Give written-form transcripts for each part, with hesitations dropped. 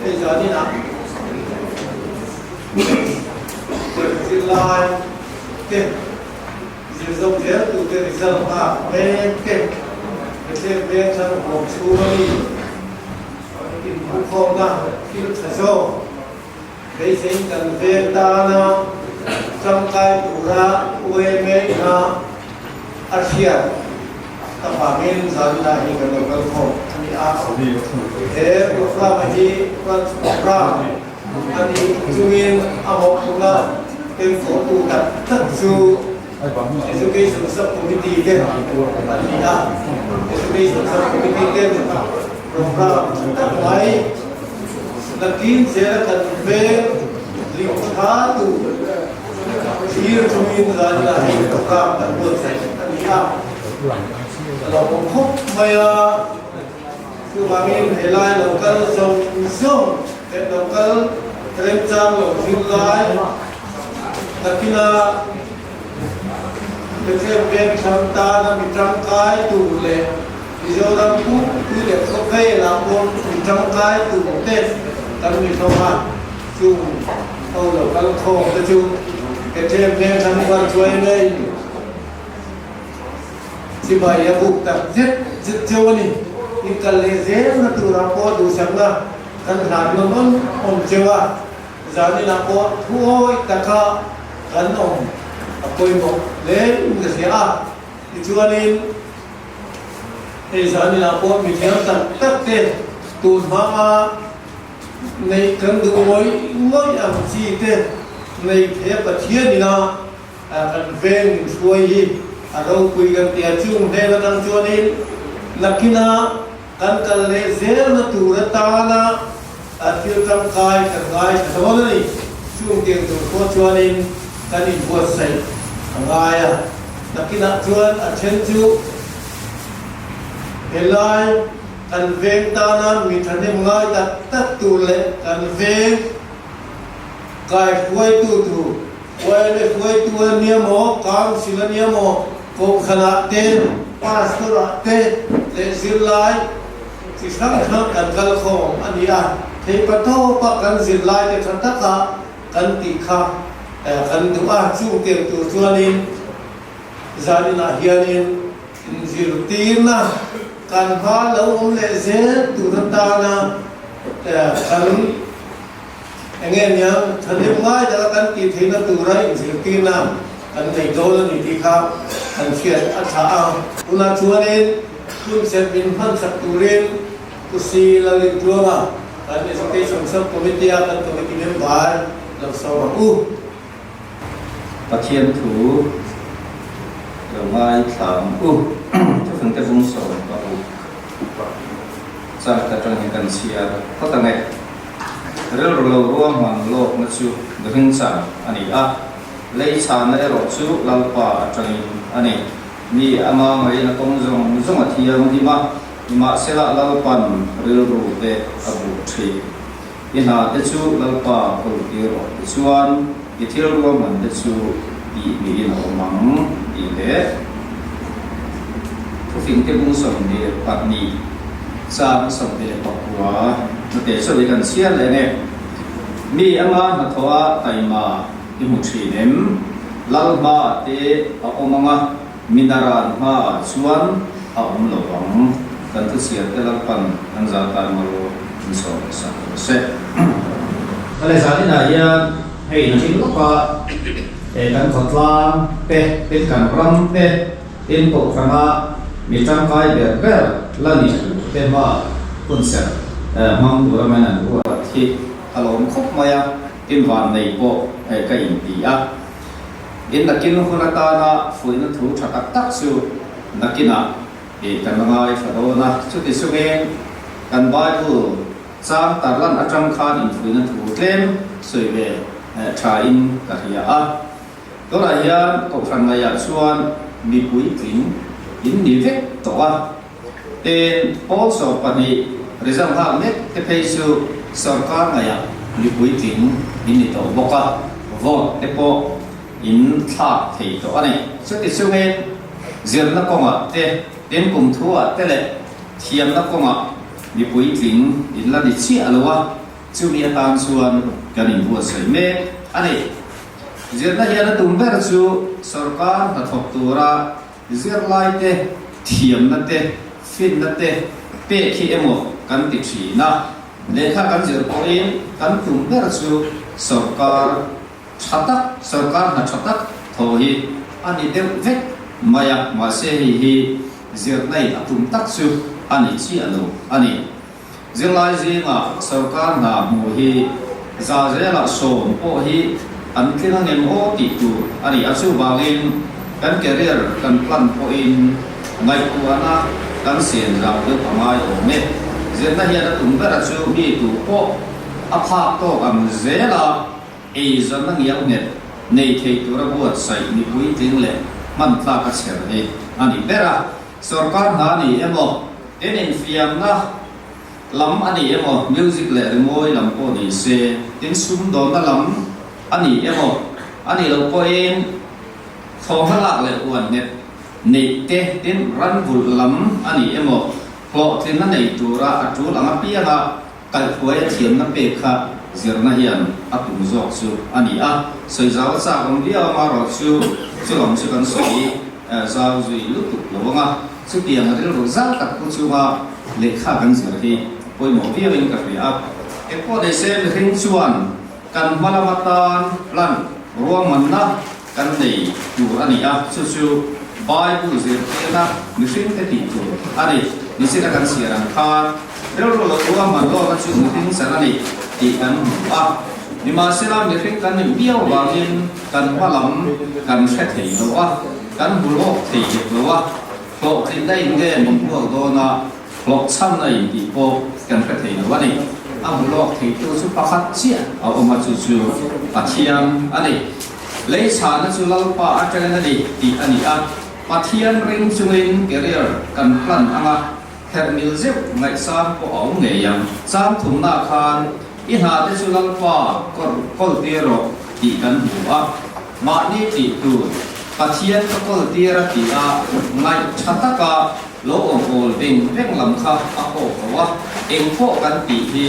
Hei zanin ah zirlai te zir zawk zel tute result nghak mek te Bethlehem veng thlang huam chhung a mi inhmuhkhawmna thil tha zawk beiseiin kan veng tana tangkai tura UMA ina a hriat avangin zanina hi kan lo kal khawm a ni a. He programme hi program a nih chungin a mawhphurhna kenkawhtu tak tak chu Education Sub-Committee te an ni a. Education Sub-Committee ten program tha tak mai nakin zela kan veng lim tha tur thlir chungin zanina hei program kan buatsaih a ni a. A lo awm khawp mai a. Chuvangin helai lo kal zawng zawng leh lo kal remchang lo zirlai nakina Bethlehem veng thlang tana mi tangkai tur leh Mizoram pumpi leh khawvelah pawh mi tangkai tur te kan ni hlawm a, chung ho lo kal khawm te chu Bethlehem veng thlang chuan chuai ngei. Chibai a buk tak zet zet cheu a ni. I kal leh zelna turah pawh duhsakna kan hlan nawn awm awm cheu a, zaninah pawh thuawi taka kan awm a pawimawh hle in ka hria a. Tichuanin hei zaninah pawh mithiam tak tak te tun hmanga neih kan duh ngawih ngawih ang chi te nei thei a Pathianina Kan veng min hruai hi a ropui kan ti a, chung hnen atang chuanin nakina kan kal leh zelna tur atana thil tangkai kan ngaithla dawn a ni. Chung tiang tur pawh chuanin kan inbuatsaih a ngai a, nakinah chuan a then chu helai kan veng tana mi thahnem ngai tak tak tur leh kan veng kai hruaitu tur YLA hruaitu a nia maw, Council a nia maw, Kohhranah te, Pastor-ah te leh zirlai chi hrang hrang kan kal khawm a ni a. Theihpatawpa kan zirlaite tha taka kan tih kha kan duh a, chung tiang tur chuanin zaninah hianin inzirtirna kan hma lo awm leh zel tur atana kan Enge niang, thahnem ngai taka kan tih theihna tura inzirtirna kan nei dawn a ni tih kha kan hriat a tha a. Tunah chuanin hun set min hmansak turin Pu Si Lalintluanga kan Education Sub-Committee a kan committee member lo sawm ang u. Pathian thu lo ngaithla ang u. Thufingte bung 16 chang atang hi kan chhiar phawt ang e. Rilru lo ruahman lawkna chu ringchang a ni a, lei chhana erawh chu Lalpa atangin a ni. Mi ama ngaihna kawng zawng zawng a thianghlim a, nimahsela Lalpan rilru te a buh thin. I hna te chu Lalpa kawltir rawh tichuan i thil ruahman te chu tih niin a awm ang tih leh Thufingte bung 22 chang 29 hnute chu i kan chhiar leh nge? Mi anga hnathawh a taima i hmu thin em? Lal hmaah te a awm anga minaran hmaah chuan a awm lo vang. Kan thuchhiar te Lalpan an zah tan maw in sawm sak rawh se. Ka leh zaninah hian hei nakin lawka kan khawtlang te, tin kan ram te, tin kohhrana mi tangkai ber ber la ni tur te hma hun serh hmang tura men an ruat hi a lawm khawp mai a, tin vannei pawh ka inti a. In nakin hun atana fuihna thu tha tak tak chu nakinah tih kan la ngaithla dawn a. Chuti chungin kan Bible chang tarlan atang khan infuihna thu tlem sawi ve thain ka hria a. Tunah hian Kohhran ngaiah chuan mipui tling in ni vek tawh a. Tin, pawl 12 result nghak mek te phei chu sorkar ngaiah mipui tling in ni tawh bawk a, vote te pawh in thlak thei tawh a ni. Chuti chungin zirna kawngah te, tin kum thuah te leh thiamna kawngah mipui tling in la ni chiah lo a. Chumi atan chuan kan inbuatsaih mek a ni. Zirna hian a tum ber chu sorkar hnathawk tura zirlaite thiamna te, finna te pek hi emaw kan ti thin a. Lehkha kan zir pawhin kan tum ber chu sorkar tha tak, sorkar hna tha tak thaw hi a ni deuh vek mai a, mahse hei hi zirna in a tum tak chu a ni chiah lo a ni. Zirlai zingah sorkar hna hmuh hi za zelah sawm pawh hi an tling a ngem aw tih tur a ni a, chuvangin kan career kan plan pawhin ngaihtuahna kan siam zau deuh a ngai awm e. Zirna hian a tum bera chu mi tu pawh a phak tawk ang zela eizawnna ngial nghet nei thei tura buatsaih mipui tling leh hman tlak a chher hi a ni ber a. Sorkar hna a ni emaw, tin infiamna lam a ni emaw, music leh rimawi lam pawh ni se, tin sumdawnna lam a ni emaw, a nih loh pawhin thlawhna lak leh uan nghet neih te, tin ranvulh lam a ni emaw, hlawhtlinna nei tura a tul ang apianga Kaihhruaia thiamna pek kha zirna hian a tum zawk chu a ni a, sawi zau a chak awm viau amarawh chu chu lam chu kan sawi zau zui lutuk lo ang a, chutiang rilru zau tak pu chunga lehkha kan zir hi pawimawh viauin ka hria a. Engpawh nei se mihring chuan kan hma lama tan plan ruahmanna kan nei tur a ni a, chu chu Bible zirtirna mihringte tih tur a ni. Nichina kan chhiar ang khan rilru lo ruahman lawkna chu mihring chan a ni tih kan hmu a. Nimahsela mihring kan nih viau vangin kan hma lam kan hre thei lo a, kan hmu lawk thei lek lo a, hlawhtlinna in nge min hmuak dawn a, hlawhchhamna in tih pawh kan hre thei lo a ni. A hmu lawk theitu chu pakhat chiah a awm a, chu chu Pathian a ni. Lei chhahna chu Lalpa atangin a ni tih a ni a, Pathian ring chungin career kan plan anga herh mil zeuh ngaihsang pawh a awm ngei ang. Chang thumna khan i hna te chu Lalpa kawr kawl tir rawh tih kan hmu a, mahni tih tur Pathian ka kawl tir a ti a, ngaih tha taka lo awm awl veng veng lam kha a kawk lo a, eng pawh kan tih hi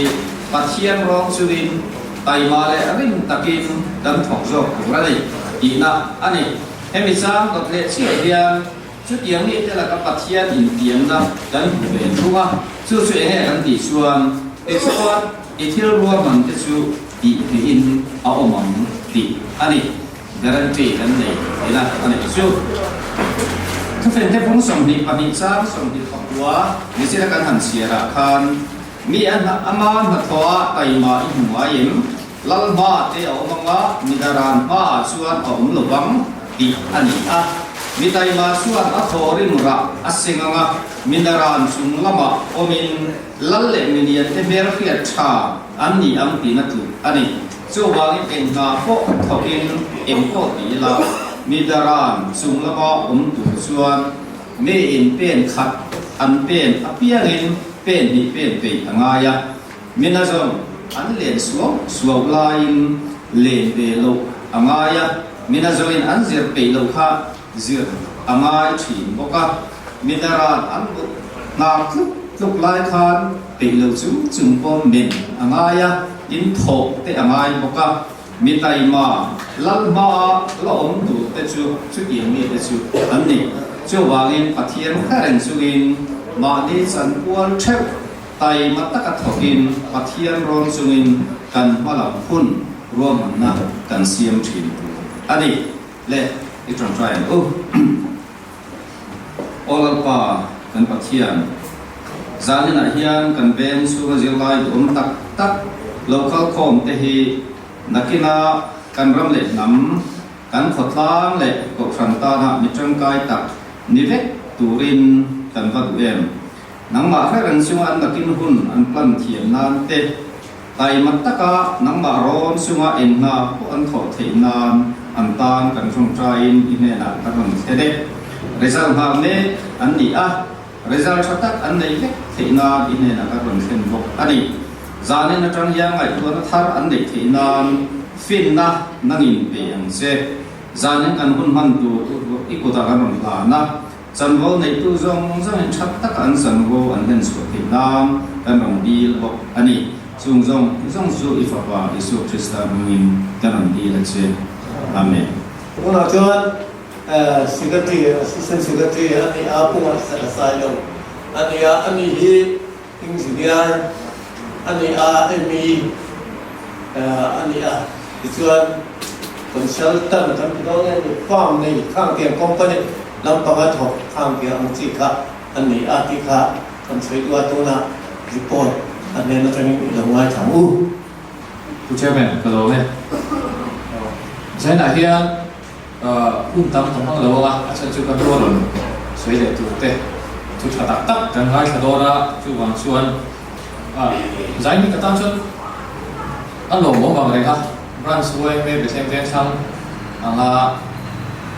Pathian rawng chungin taima leh rim takin kan thawk zawk tur a ni tihna a ni. Hemi chang dawt leh chiah hian chutiang mite laka Pathian intiamna kan hmu ve thung a, chu chu enge kan tih chuan tichuan i thil ruahman te chu tih theihin a awm ang tih a ni. Guarantee kan nei ila a nih chu. Thufente bung 22 chang 24 nichina kan han chhiar ah khan mi a ama hnathawh ah taima i hmu ngai em? Lal hma te a awm anga midaran hma ah chuan a awm lo vang tih a ni a. Mi taima chuan a thaw rim rah a seng anga minaran chung lamah awmin lal leh milian te hmelhriat tha an ni ang tihna tluk a ni. Chuvangin eng hna pawh thawkin eng pawh ti ila, mi daran chung lama awm tur chuan mi in pen khat an pen apiangin pen hnih pen peih a ngai a, mi nazawng an len suau suau laiin len ve loh a ngai a, mi nazawngin an zir peih loh kha zir a ngai thin bawk a, mi daran an mut hnar tluk tluk lai khan peih lo chung chung pawh men a ngai a, in thawh te a ngai bawk a, mi taima lal hmaa la awm tur te chu chutiang mi te chu an ni. Chuvangin Pathian hre reng chungin mahni chanpual theuh taima taka thawkin Pathian rawn chungin kan hma lam hun ruahmanna kan siam thin tur a ni. Le i tawngtai ang u. Aw Lalpa, kan Pathian, zaninah hian kan veng chhunga zirlai duhawm tak tak lo kal khawm te hi nakina kan ram leh hnam, kan khawtlang leh kohhran tana mi tangkai tak ni vek turin kan va duh em? Nangmah hre reng chunga an nakin hun an plan thiam nan te, Taima taka nangmah rawn chunga eng hna pawh an thawh theih nan an tan kan tawngtaiin i hnenah kan rawn thlen e. Result nghak mek an ni a, result tha tak an nei vek theih nan i hnenah kan rawn thlen bawk a ni. Zanin atang hian ngaihtuahna thar an neih theih nan finna nangin pe ang che. Zanin kan hun hman tur i kutah kan rawn hlan a. Chanvo neitu zawng zawngin that taka an chanvo an hlen chhuah theih nan kan rawn dil bawk a ni. Chung zawng zawng chu i Fapa Isua Krista hmangin ka rawn dil a che. Amen. Tunah chuan Secretary, Assistant Secretary a ni a, Pu Ngaihsaka Sailo a ni a, ani hi Engineer a ni a, ME a ni a, tichuan Consultant kan ti dawn em ni, Firm nei Khangtiang Company lampanga thawk Khangtiang ang chi kha a ni a tih kha kan sawi duh a, tunah report a hnen atangin i lo ngaithla ang u. Pu Chairman, ka lawm e. Zainah hian hun tam ka hmang lo ang a, a chhan chu ka hnu a rawn sawi leh tur te thu tha tak tak kan ngaithla dawn a, chuvang chuan Zain hi ka tan chuan a lawmawm ang reng a, Branch YMA Bethlehem Vengthlang anga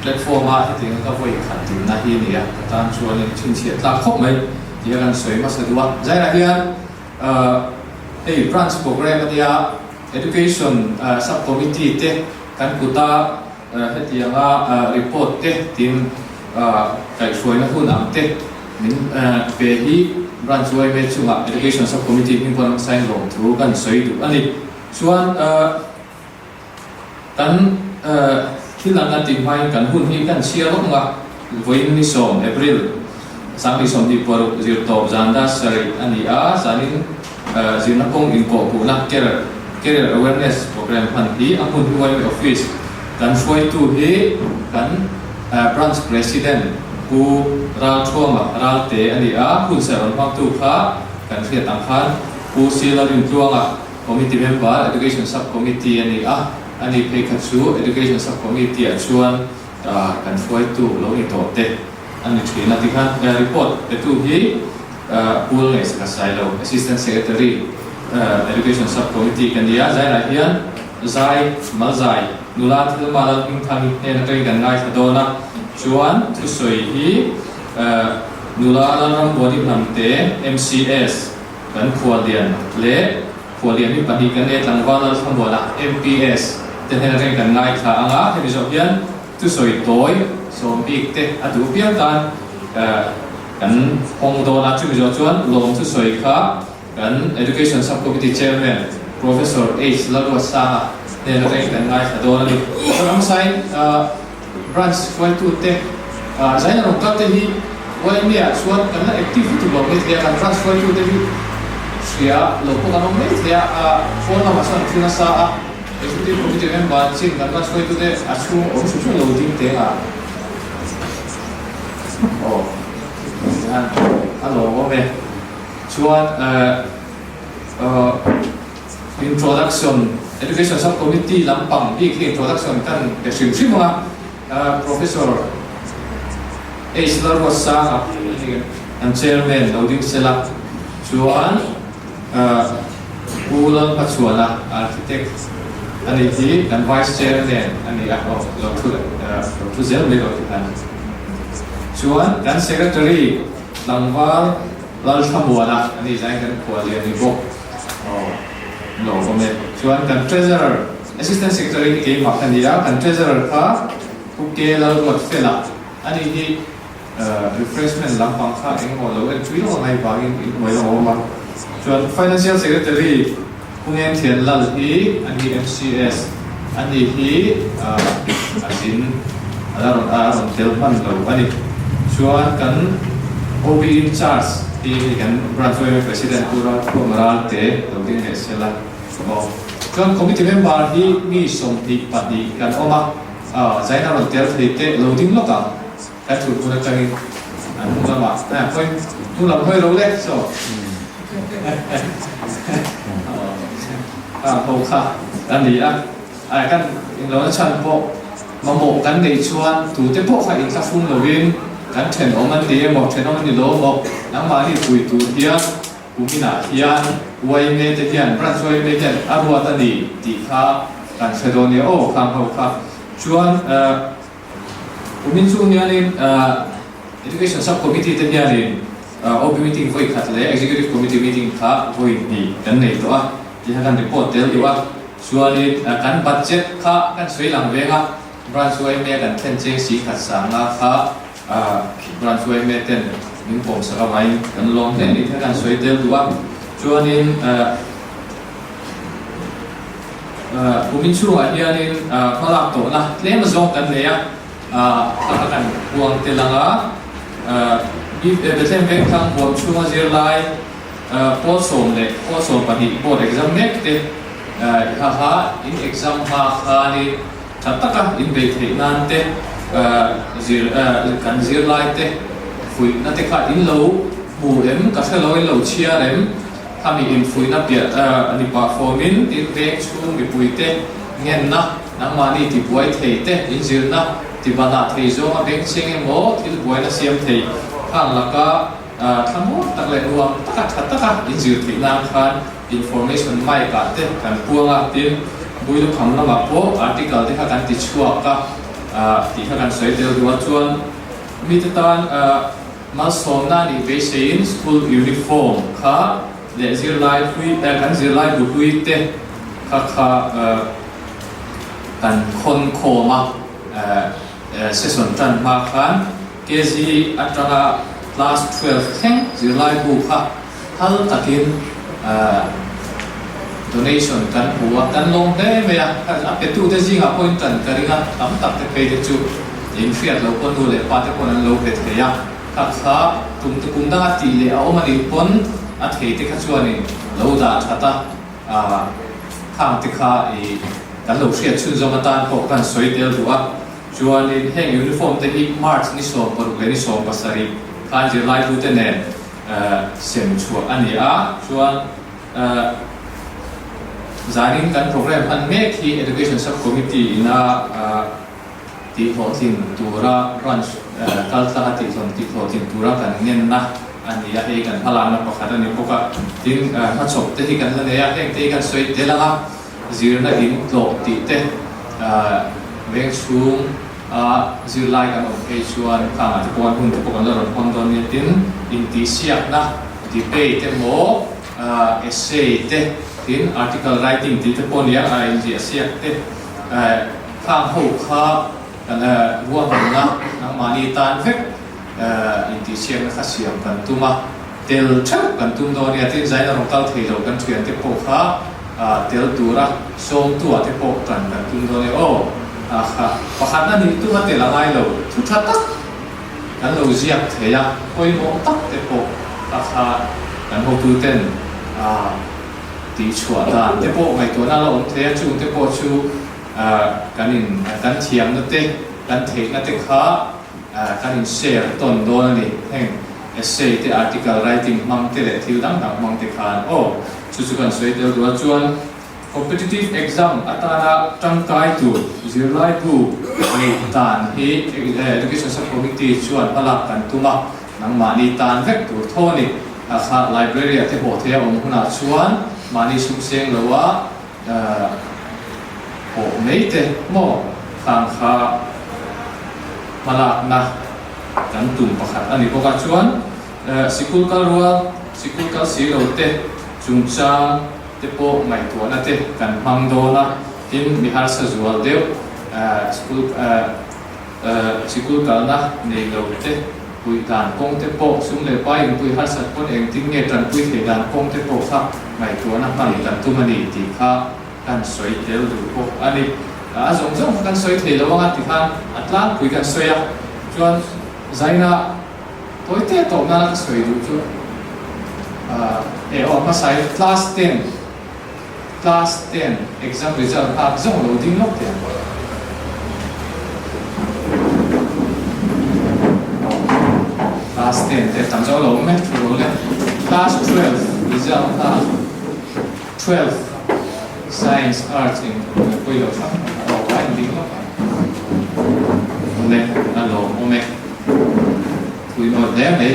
platform a hetiang ka vawi khat dinna hi a ni a, ka tan chuanin chhinchhiah tlak khawp mai tih a kan sawi hmasa duh a. Zainah hian hei Branch program a nia, Education Sub Committee te kan kuta hetianga report te tin kaihhruaina hun ang te min pe hi Branch yma chungah Education Sub Committee hming pawn sign lawm thu kan sawi duh a ni. Chuan kan thil ang kan tih hmain kan hun hi kan chhiar lawk ang a, vawiin ni sawm April 2026 zirtawp zan dar sarih a ni a, zanin zirna kawng inkawhpuhna Career Career Awareness Programme hman hi a hmun hi yma Office kan hruaitu hi kan Branch President Pu Ralthuama Ralte a ni a, hun serh rawn hmangtu kha kan hriat ang khan Pu Sila Rintluanga Committee member, Education Sub Committee a ni a, a ni phei kha chu Education Sub Committee ah chuan kan hruaitu lo ni tawh te a ni thin a. Tikhan report petu hi Pu Lalngaihsaka Sailo, Assistant Secretary, Education Sub Committee ka ni a, zainah hian zai, mal zai, nula Thelma Lalhmingthangi hnen atangin kan ngaithla dawn a, chuan thusawi hi nula Lalrambuani Hnamte, MCS, Kan khuallian leh khuallian hi pahnih kan nei a, tlangval Lalthlamuana, MPS, te hnen atangin kan ngaithla ang a, hemi zawh hian thusawi tawi sawm bik te a duh piang tan kan hawng dawn a, chumi zawh chuan lawm thusawi kha kan Education Sub-Committee Chairman Professor H Lalruatsanga hnen atangin kan ngaithla dawn a ni. Ramsain Branch hruaitute zaina rawn kal te hi YMA ah chuan kan la active lutuk lo mai thei a, kan branch hruaitute hi hria lo pawh kan awm mai thei a, phone lamah chuan an thu nasa a, Executive Committee member an chin kan branch hruaitute a chhung awm hrim hrim lo ding teng a, aw tihian a lawmawm e. Chuan Introduction, Education Sub-Committee lampang bik hi introduction kan pe hrim hrim ang a, Professor H. Lalruatsanga an Chairman lo ding sela chuan Pu Lalhmachhuana Architect a nih hi kan Vice Chairman a ni a, aw lo thu lo thu zel mai lo ti khan chuan kan Secretary tlangval Lalthlamuana a nih zaiin kan khual lian ni bawk. Aw, lo awm e. Chuan kan Treasurer, Assistant Secretary hi keimah ka ni a, kan Treasurer kha Pu K Lalruatfela a nih hi refreshment lampang kha engemaw lo en tui lawk a ngai vangin in hmuai lo awm a. Chuan Financial Secretary Pu Ngengthian Lal hi a ni MCS a ni hi a zin a la rawn a rawn tel hman lo a ni. Chuan kan OB in charge hi hei kan Branch yma President Pu Ralthuama Ralte lo ding leh sela aw. Chuan Committee member hi mi 22 kan awm a, zaina rawn tel thei te lo ding lawk ang. Kan thut hmun atangin an hnung lamah a hawi hnung lam hawi lo le so a ho kha a ni a ai kan inlo na chhan pawh mamawh kan neih chuan tute pawh kha inthlahrung lovin kan thenawm an ni emaw thenawm an ni lo emaw nangmahni pui tur hian kuminah hian yma te hian branch yma hian a ruat a ni tih kha kan hre dawn nia aw khang ho kha chuan Kumin chung hianin Education Sub Committee te hianin OB meeting vawi khat leh Executive Committee meeting kha vawi hnih kan nei tawh a, tih kha kan report tel duh a. Chuanin kan budget kha kan sawi lang veng a, Branch yma kan thlen cheng si khat sanga kha Branch yma ten min pawm sak avangin kan lawm hle a ni tih kha kan sawi tel duh a. Chuanin. Kumin chhungah hianin hmalak tawhna tlem azawng kan nei a, kha kha kan huang tel ang a. Bethlehem Vengthlang huam chhunga zirlai pawl sawm leh pawl 12 board exam mek te i ha ha in exam hma khanin tha taka in beih theih nan te zir kan zirlai te fuihna te kha in lo hmu em ka hre lo in lo chhiar em? Khami infuihna piah a ni pah fawmin tin veng chhung mipuite ngenna, nangmahni tibuai thei te inzirna tibanah thei zawnga bengchheng emaw thil buaina siam thei khang laka thlamuang tak leh nuam taka tha taka inzir theih nan khan information mic ah te kan puang a, tin Builukham lamah pawh article te kha kan ti chhuak a tih kha kan sawi tel duh a, chuan mite tan Malsawmna nih beiseiin school uniform kha leh zirlai hlui eh kan zirlai bu hlui te kha kha kan khawn khawm a, session tan hma khan KG atanga class 12 thleng zirlai bu kha phal takin donation kan hmu a, kan lawm hle mai a, a petute zingah pawhin kan ka ring a, tam tak te phei te chu inhriat loh pawn nu leh pa te pawn an lo pe thei a, kha kha tum te kum danga tih leh a awm a nih pawn a thei te kha chuanin lo dah that a, khang te kha i kan lo hriat chhunzawm atan pawh kan sawi tel duh a, chuanin heng uniform te hi March ni 16 leh ni 17 khan zirlaitute nen sem chhuah a ni a, chuan zanin kan program hman mek hi Education Sub Committee ina tihhlawhtlin tura branch kaltlanga tihhlawhtlin tura kan ngenna a ni a, hei kan hmalakna pakhat a ni bawk a, tin hmachhawp te hi kan la nei a, heng te hi kan sawi tel ang a, zirna in tlawh tih te veng chhung A zirlai kan awm phei chuan khangah te pawh an hun te pawh kan la rawn hmang dawn nia tin intihsiakna, debate emaw essay te tin article writing tih te pawh nia a inziahsiak te khang ho kha kan ruahmanna nangmahni tan vek intihsiakna kha siam kan tum a, tel theuh kan tum dawn nia tin zaina rawn kal thei lo kan thiante pawh kha tel tura sawmtua te pawh tan kan tum dawn e aw. Kha pakhatna nih tum a tel a ngai lo, thu tha tak kan lo ziak thei a, pawimawh tak te pawh a kha kan hotuten tihchhuah dan te pawh ngaihtuahna la awm thei a, chung te pawh chu kan in kan thiamna te kan theihna te kha kan in share tawn dawn a ni. Heng essay te article writing hmang te leh thil dang dang hmang te khan aw chu chu kan sawi tel duh a, chuan Competitive exam atana tangkai tur zirlaibu neih dan hi Education Sub-Committee chuan hmalak kan tum a, nangmahni tan vek tur tho a ni. A kha library ah te hawh theia awm hunah chuan mahni sum seng loa hawh mai te maw khang kha hmalakna kan tum pakhat a ni bawk a. Chuan sikul kal rual, sikul kal si lo te chungchang, te pawh ngaihtuahna te kan hmang dawn a, tin mi harsa zual deuh school sikul kalna nei lo te puih dan kawng te pawh sum leh pai inpui harsat pawn engtin nge tanpui theih dan kawng te pawh kha ngaihtuahna hman kan tum a ni tih kha kan sawi tel duh bawk a ni. A zawng zawng kha kan sawi thei lo ang a tikhan a tlangpui kan sawi a, chuan Zaina Tawi te tawh nana ka sawi duh chu eh aw hmasa hi class ten class ten exam result nghak zawng lo ding lawk teh ang. Class ten te tam zawk lo awm e thu lo le class 12 result nghak 12 science arts eng pawi lo hrang hrang aw a in ding lawk ang awm e a lawm awm e. Pui nawt hle mai.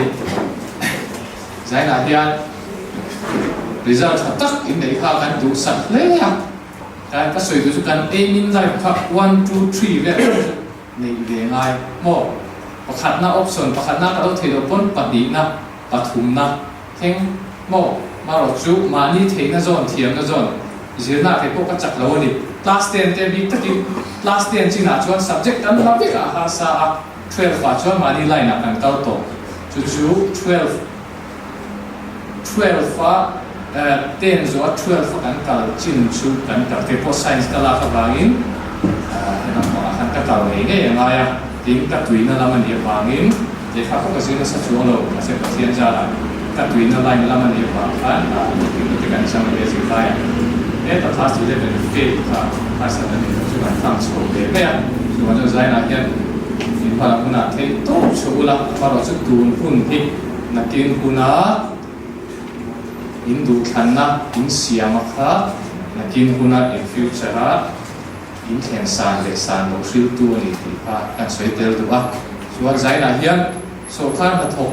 Zainah hian result tha tak in neih kha kan duhsak hle a. Kan ka sawi duh chu kan aim in life kha one two three vel pawh chu neih ve ngai maw. Pakhatna option pakhatna ka lo theih loh pawn pahnihna pathumna thleng maw. Marawh chu mahni theihna zawn thiamna zawn zirna kei pawh ka chak lo a ni. Class ten te bik takin class ten chinah chuan subject tam la vekah a harsa a. 12 ah chuan mahni line ah kan kal tawh. Chu chu 12 12 a Ten zawh a 12 a kan kal chin chu kan kal te pawh science ka lak avangin helam pangah khan ka kal ngei ngei a ngai a, tin ka tuina lam a nih avangin lehkha pawh ka zir nasa chuang lo, mahse Pathian zarah ka tuina line lam a nih avang khan engkim te kan chang ve zirlai a, heta class 11 fail kha harsatna nei lo chu kan hlang chho ve mai a, chuvang chuan zainah hian in hmalam hunah theih tawp chho ula, amaherawhchu tun hun hi nakin huna. In duhthlanna in siam a kha nakin huna in future a in thlen san leh san loh hriltu a ni tih kha kan sawi tel duh a. Chuan zainah hian sawrkar hnathawk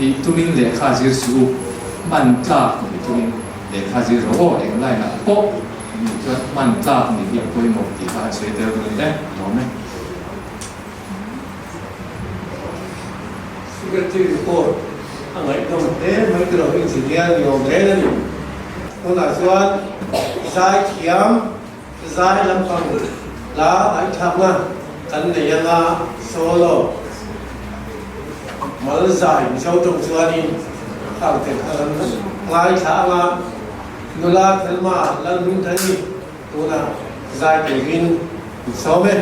nih tumin lehkha zir suh u, hman tlak nih tumin lehkha zir rawh aw, eng line ah pawh nih chuan hman tlak nih hi a pawimawh tih kha kan sawi tel duh a ni e, lawm e. Secretary report a ngaihnawm hle mai tilo engineer ni awm reng a ni. Tunah chuan zai thiam zai lampang hla ngaihthlakna kan nei anga solo mal zai Mizo tawng chuanin khang te kha kan ngaithla anga nula Thelma Lalhmingthani tunah zai turin min sawm e.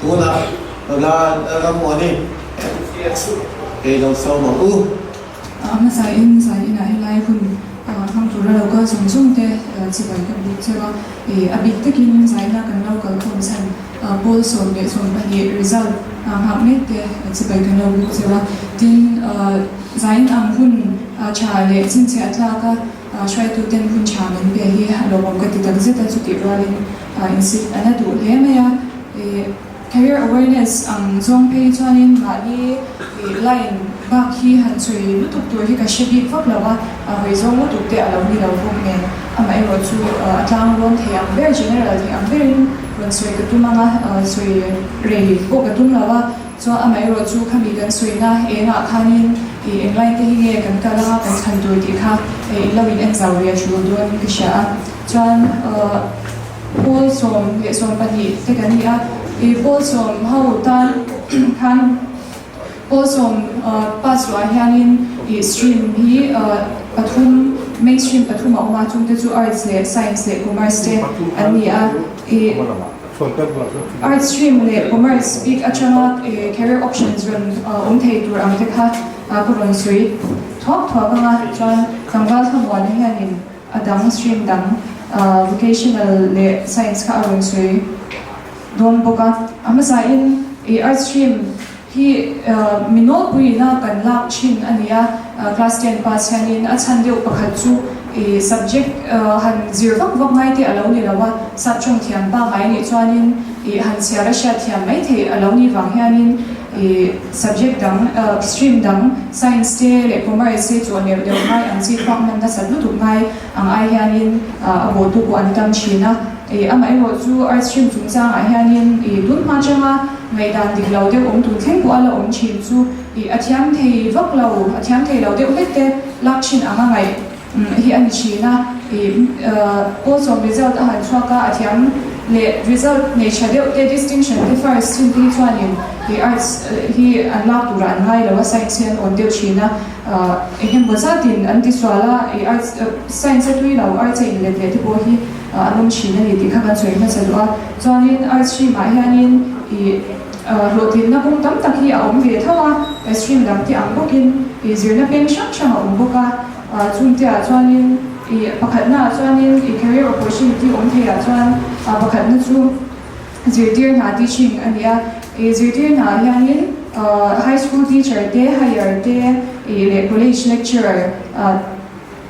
Tunah nula Rammuani kei lo sawm ang u. A hmasain zaninah helai hun hmang tura lo kal zawng zawng te chibai kan buk cheu a, a bik takin zaina kan lo kal khawm chhan pawl 12 result nghak mek te chibai kan lo buk cheu a, tin zain ang hun tha leh chhinchhiah tlak a. Hruaituten hun tha min pe hi a lawmawm ka ti takzet a, chutih rualin insit a la duh hle mai a. Career awareness ang zawng phei chuanin mahni line bak hi han chhui lutuk tur hi ka hre bik vak lo a, hawi zawng lutuk te a lo ni lo bawk nen. Amaherawhchu a tlanglawn thei ang ber, general thei ang berin rawn sawi ka tum ang a, sawi rei pawh ka tum lo a. Chuan amaherawhchu khami kan sawina engah khanin ih englai te hi nge kan kal a, kan chhan tur tih kha in lo in en zau ve a tul dawn ka hria a. Chuan Pawl 12 te kan ni a, ih Pawl 10 ho tan khan Pawl 10 pass luah hianin ih stream hi pathum main stream pathum a awm a, chungte chu Arts leh Science leh Commerce te an ni a. Ih. Arts stream leh Commerce bik atanga career options rawn awm thei tur ang te kha ka rawn sawi thuak thuak ang a, chuan tlangval thlamuana hianin a dang stream dang vocational leh science kha a rawn sawi dawn bawk a. A hmasain arts stream hi mi nawlpuiina kan lak thin a ni a, class 10 pass hianin a chhan deuh pakhat chu subject han zir vak vak ngai te a lo ni lo a, sap tawng thiam pangngai nih chuanin han chhiar a hriat thiam mai theih a lo nih vang hianin subject dang stream dang science te leh commerce te chawh neuh neuh ngai ang chi thluak hman nasat lutuk ngai ang ai hianin a bawhtu pawh an tam thin a. Amaherawh chu arts stream chungchangah hianin tun hma atanga Ngaihdan dik lo deuh awm tun thleng pawh a la awm thin chu ih a thiam thei vak lo, a thiam thei lo deuh hlek te lak thin ang a ngaih hi a ni thin a. Ih pawl sawm result a han chhuak a, a thiam leh result nei tha deuh te distinction te first chin te hi chuanin ih arts hi an lak turah an ngai lo a, science hi an awn deuh thin a. Engemaw zatin an tisual a, ih arts science a tui lo arts a inlet leh te pawh hi an awm thin a ni tih kha kan sawi hmasa duh a. Chuanin ice cream ah hianin ih hlawhtlinna kawng tam tak hi a awm ve tho a, ice cream dang te ang bawkin ih zirna peng hrang hrang a awm bawk a, chungte ah chuanin ih pakhatna ah chuanin ih career opportunity awm thei ah chuan pakhatna chu zirtir hna teaching a ni a, ih zirtir hna ah hianin high school teacher te higher te ih leh college lecturer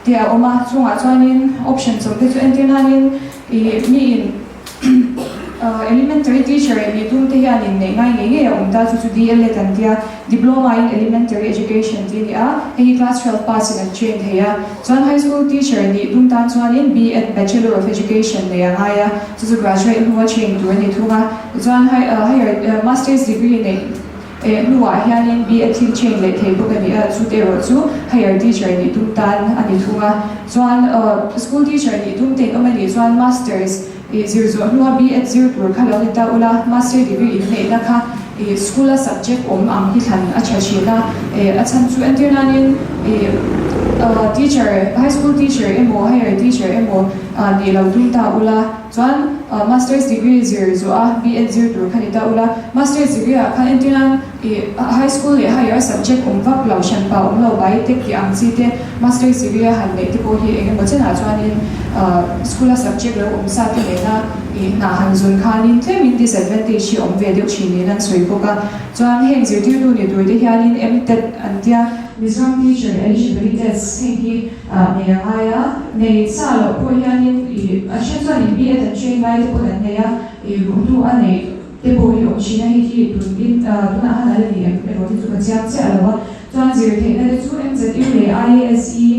te a awm a, chungah chuanin option chawm te chu entir nanin ih miin elementary teacher nih tum te hianin neih ngai ngei ngei a awm ta, chu chu DLEd an tia, Diploma in Elementary Education tih a ni a, hei hi class 12 pass in an train thei a, chuan high school teacher nih tum tan chuanin BEd Bachelor of Education nei a ngai a, chu chu graduate hnua train tur a ni thung a, tichuan higher masters degree neih Eh, hnuah hianin B.Ed thil chain leh thei bawk a ni a, chute erawh chu higher teacher nih tum tan a ni thung a. Chuan school teacher nih tum tein awm a nih chuan masters ih zir zawh hnua B.Ed zir tur kha lo ni ta ula, master degree in neihna kha ih school a subject awm ang hi thlan a tha thin a. Eh, a chhan chu entir nanin ih teacher, high school teacher emaw higher teacher emaw nih lo tum ta ula, Chuan Masters degree zir zuah a B.Ed zir tur kha ni ta ula, Masters degree ah khan entir nan ih high school leh higher subject awm vak lo, hranpa awm lo, biotech tih ang chi te Masters degree a han neih te pawh hi eng emaw chenah chuanin school a subject lo awm sa te nena ih hna han zun khanin tlemin disadvantage hi awm ve deuh thin niin an sawi bawk a. Chuan heng zirtirtu ni tur te hianin MTET an tia. Mizoram Teacher Eligibility Test heng hi Nei a ngai a, nei sa loh pawh hianin ih a then chuan in B.Ed an train lai te pawn an nei a, ih ruh hnu a neih te pawh hi awm thin a, hei hi tun in tunah han a la ni em erawh hi chu ka chiang chiah lo a. Chuan zir theihna te chu MZU leh IASE,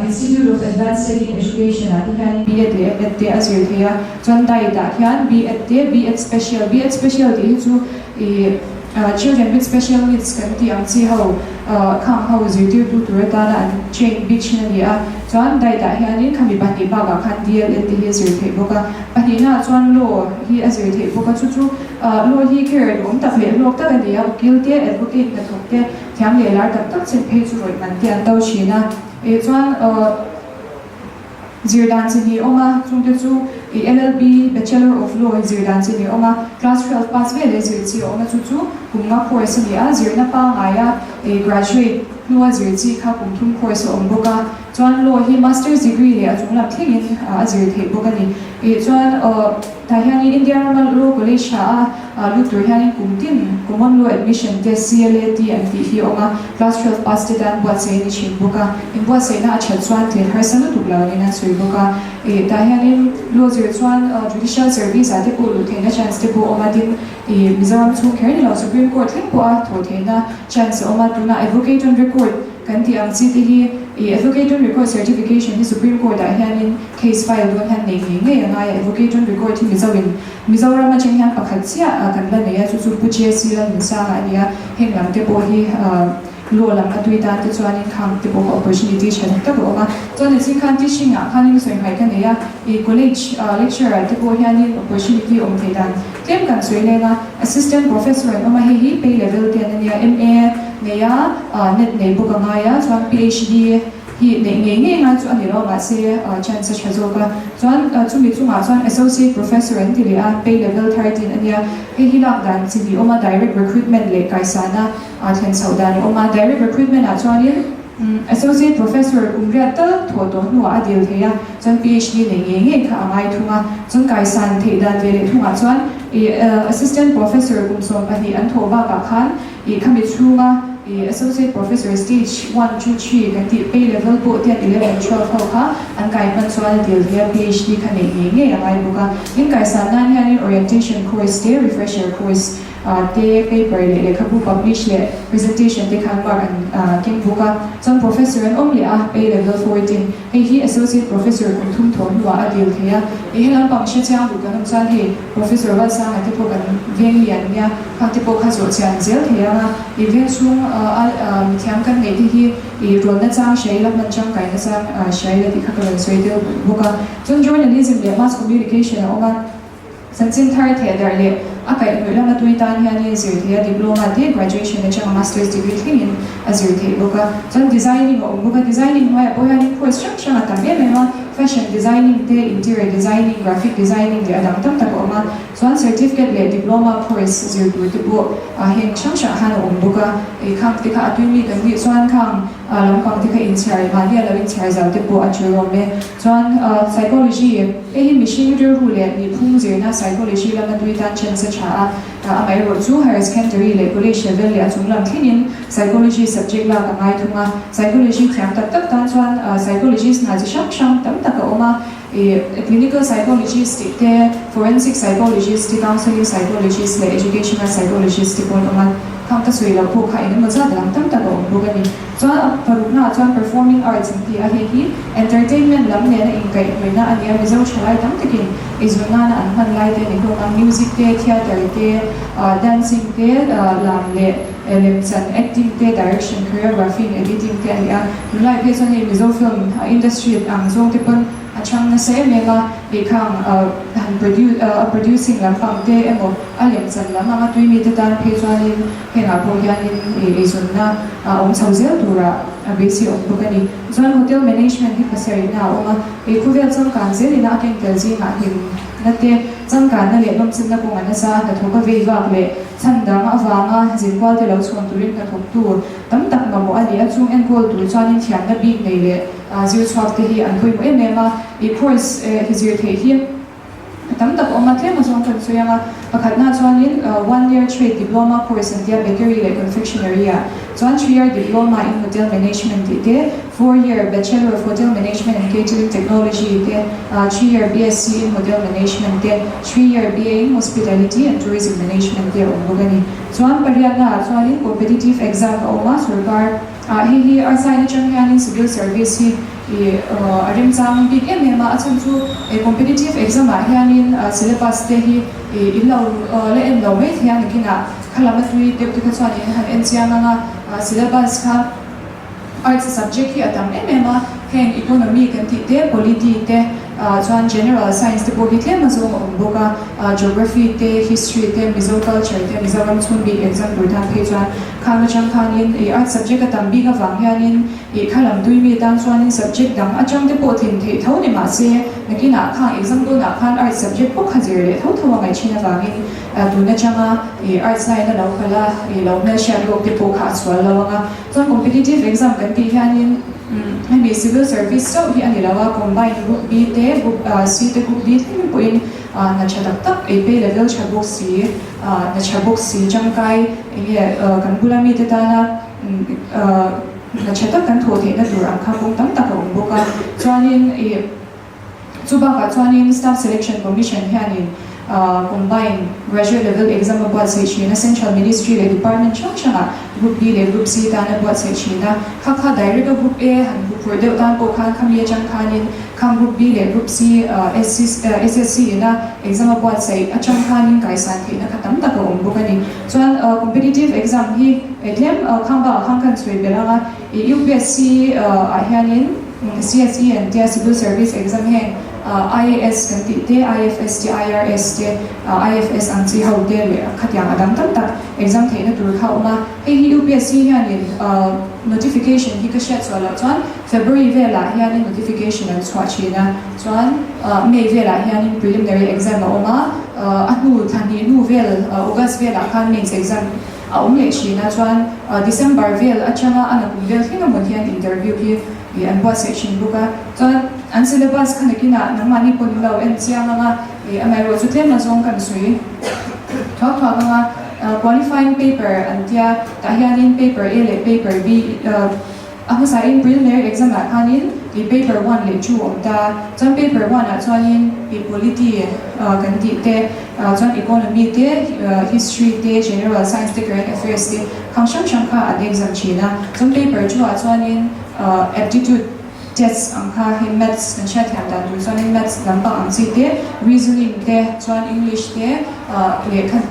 Institute of Advanced Study in Education ah te hianin B.Ed leh M.Ed te a zir thei a, chuan diet ah hian B.Ed te, B.Ed Special, B.Ed Special tih hi chu ih Children with special needs kan tih ang chi ho khang ho zirtirtu tur atana an train bik thin a ni a, chuan diet ah hianin khami pahnih bakah khan DLEd te hi a zir theih bawk a, pahnihna ah chuan law hi a zir theih bawk a, chu chu law hi career duhawm tak leh hlawk tak a ni a, ukil te, advocate hnathawk te, thiam leh lar tak tak chin phei chu rawih man te an to thin a, chuan. Zir dan chi hnih awm a, chungte chu i LLB, Bachelor of Law, zir dan chi hnih awm a, Class 12 pass veleh zir chi a awm a, chu chu kum nga course a ni a, zirna pangngai a i graduate. hnua zir chi kha kum thum course a awm bawk a, chuan law hi masters degree leh a chung lam thlengin a zir theih bawk a ni. Ih chuan tah hianin India rama law college tha a lut tur hianin kum tin common law admission test, CLAT, an tih hi a awm a, class 12 pass te tan buatsaih a ni thin bawk a, inbuatsaihna a that chuan tlin harsa lutuk lo niin an sawi bawk a. Ih tah hianin law zir chuan judicial service ah te pawh luh theihna chance te pawh a awm a, tin ih Mizoram chhung kher ni lo Supreme Court thleng pawh a thawh theihna chance a awm a, tunah advocate on record kan tih ang chi te hi ih advocate on record certification hi Supreme Court ah hianin case file dawn hian nei ngei ngei a ngai a, advocate on record hi Mizo in Mizoram atang hian pakhat chiah kan la nei a, chu chu Pu JC Lalnunsanga a ni a, heng lam te pawh hi law lam a tui tan te chuanin khang te pawh kha opportunity tha tak tak a awm a. Chuan nichin khan teaching ah khanin sawi hmaih ka nei a, ih college lecturer ah te pawh hianin opportunity awm theih dan tlem kan sawi leng a, assistant professor an awm a, hei hi pay level te an ania, MA nei a, net nei bawk a ngai a, chuan PhD hi neih ngei ngei ngai chu a ni lo a, mahse chance a tha zawk a. Chuan chumi chungah chuan associate professor an ti leh a, pay level 13 a nia. Hei hi lak dan chi hnih awm a, direct recruitment leh kaisana thlen chhoh dan a awm a. Direct recruitment ah chuanin associate professor kum riat tal thawh tawh hnuah a dil thei a, chuan PhD neih ngei ngei kha a ngai thung a. Chuan kaisan theih dan ve leh thungah chuan assistant professor kum 12 an thawh bakah khan Ih khami chhunga ih Associate Professor stage one, two, three kan tih pay level pawh ten 11, 12 ho kha an kai hman chuan a dil thei a, PhD kha neih ngei ngei a ngai bawk a. Tin kaisan nan hianin orientation course te, refresher course te, paper leh lehkhabu publish leh presentation te khan mark an keng bawk a. Chuan Professor an awm leh a, pay level 14. Hei hi Associate Professor kum thum thawh hnuah a dil thei a. Ih helam pang hre chiang duh kan awm chuan hei Professor Valsanga te pawh kan veng lian nia, khang te pawh kha zawh chian zel thei ang a, i veng chhung a mithiam kan neih te hi i rawnna chang hria ila, hman tangkaina chang hria ila tih kha ka rawn sawi deuh bawk a. Chuan Journalism leh Mass Communication a awm a, chanchin thar theh darh leh a kaihhnawih lama tui tan hianin zir thei a, Diploma te Graduation atanga Masters Degree thlengin a zir theih bawk a. Chuan Designing a awm bawk a, Designing hnuaiah pawh hianin course hrang hrang a tam em em a, Fashion designing te, interior designing, graphic designing leh a dang tam tak a awm a. Chuan certificate leh diploma course zir tur te pawh heng hrang hrang khan a awm bawk a. Ei khang te kha a tui mi kan nih chuan khang lampang te kha inchhiar mahni a lo inchhiar zau te pawh a ṭul awm e. Chuan psychology, hei hi mihring rilru leh nihphung zirna psychology lama tui tan chance a ṭha a. Amaherawh chu higher secondary leh college level leh a chung lam thlengin psychology subject lak a ngai thung a. Psychology thiam tak tak tan chuan psychologist hna chi hrang hrang tam tak a awm a. Clinical psychologist tih te, forensic psychologist te, counselling psychologist leh educational psychologist te pawh an awm a. Khang ka sawi loh pawh kha eng emaw zat lam tam tak a awm bawk a ni. Chuan a paruknaah chuan performing arts an ti a, hei hi entertainment lam nena inkaihhnawihna a ni a, Mizo thalai tam takin eizun nana an hman lai te a ni hlawm a, music te, theatre te, dancing te, lam leh lemchan, acting te, direction, choreographing, editing te a ni a. Tunlai phei chuan hei Mizo film industry ang zawng te pawn A chhang nasa em em a, ih khang han a producing lampang te emaw a lemchan lam anga tui mite tan phei chuanin hengah pawh hianin ih eizawnna a awm chho zel turah a beisei awm bawk a ni. Chuan hotel management hi pasarihna a awm a, ih khawvel changkan zelina a keng tel zingah hlimna te, changkanna leh nawmchenna kawng a nasa a, hnathawk a vei vak leh chhan dang avanga zinkual te lo chhawn turin hnathawktu tam tak mamawh a ni a, chung enkawl tur chuanin thiamna bik nei leh Zir chhuak te hi an pawimawh em em a, i course hi zir theih hi a tam tak a awm a, tlem a zawng kan sawi ang a, pakhatna chuanin one year trade diploma course an tia bakery leh confectionery ah chuan three year diploma in hotel management tih te, four year bachelor of hotel management and catering technology te, three year BSc in hotel management te, three year BA in hospitality and tourism management te a awm bawk a ni. Chuan pariatna ah chuanin competitive exam a awm a, sorkar. Ah hei hi a sign atang hianin civil service hi ih a remchang bik em em a, a chhan chu competitive exam ah hianin syllabus te hi ih in lo la en lo mai thei a nakinah khalam a tui deuh te kha chuan in han en chiang ang a, syllabus kha arts subject hi a tam em em a, heng economy kan tih te, polity te. Chuan General Science te pawh hi tlem a zawng a awm bawk a, Geography te, History te, Mizo Culture te, Mizoram chhung bik exam tur tan phei chuan khang atang khanin ih Arts subject a tam bik avang hianin ih kha lam tui mi tan chuanin subject dang atang te pawh tlin theih tho ni mahse nakinah khang exam dawnah khan Arts subject pawh kha zir leh tho tho a ngaih thin avangin tun atanga ih Arts line a lo kal a ih lo hmelhriat lawk te pawh kha a sual lo ang a. Chuan competitive exam kan tih hianin hemi civil service chauh hi a ni lo a, combined group B te, group C te, group D thleng pawhin hna tha tak tak ei pay level tha bawk si, hna tha bawk si tangkai eng nge kan bula mite tana hna tha tak kan thawh theihna tur ang kha kawng tam tak a awm bawk a. Chuanin ih. Chu bakah chuanin Staff Selection Commission hianin Combined Graduate Level Exam a buatsaih thin a, Central Ministry leh Department hrang hrangah Group B leh Group C tan a buatsaih thin a. Kha kha direct a Group A han huphurh deuh tan pawh khan khami atang khanin khang Group B leh Group C SSC ina exam a buatsaih atang khanin kaisan theihna kha tam tak a awm bawk a ni. Chuan Competitive Exam hi tlem khang bakah khan kan chhui belh ang a, UPSC ah hianin CSE an tia Civil Service Exam heng IAS kan tih te, IFS te, IRS te, IFS ang chi ho te leh khatiang a dang tam tak exam theihna tur kha a awm a. Hei hi UPSC hianin notification hi ka hriat chhuah loh chuan February velah hianin notification an chhuah thin a, chuan May velah hianin preliminary exam a awm a, a hnu thla hnih hnu vel August velah khan mains exam a awm leh thin a, chuan December vel atanga a nakum vel thleng amawn hian interview hi Ih an buatsaih thin bawk a, chuan an syllabus kha nakinah nangmahni pawh ni lo en chiang ang a, ih amaherawh chu tlem azawng kan sawi thuak thuak ang a, qualifying paper an tia tah hianin paper A leh paper B a hmasain preliminary exam ah khanin ih paper one leh two awm ta, chuan paper one ah chuanin ih polity kan tih te chuan economy te history te general science te current affairs te khang hrang hrang kha an exam thin a, chuan paper two ah chuanin Aptitude test ang kha hei maths kan hriatthiam dan tur chuanin maths lampang ang chi te, reasoning te, chuan English te lehkha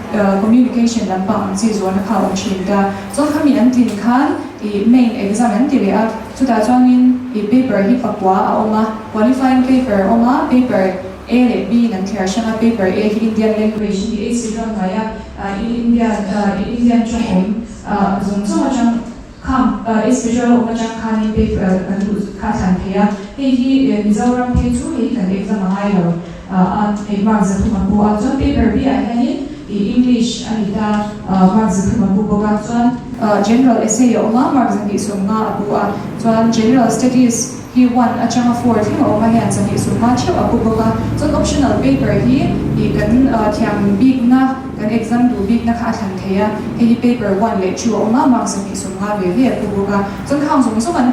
communication lampang ang chi zawhna kha a awm thin ta. Chuan khami an tlin khan ih main exam an ti leh a, chutah chuanin ih paper hi pakua a awm a, qualifying paper a awm a, paper A leh B in an thliar hrang a, paper A hi Indian language hi AC ram hnuaia Indian Indian tawng awm zawng zawng atang Khang Especial awm atang khanin paper kan duh kha a thlan thei a, hei hi Mizoram phei chu hei hi kan exam a ngai lo a, hei mark 300 a pu a, chuan paper B ah hianin ih English a ni ta mark 300 a pu bawk a, chuan General essay a awm a, mark 250 a pu a, chuan General Studies hi one atanga four thleng a awm a, hian 250 theuh a pu bawk a, chuan optional paper hi ih kan thiam bikna Kan exam duh bikna kha a thlan thei a, hei hi paper one leh two a awm a, mark 250 ve ve a pu bawk a. Chuan khang zawng zawng an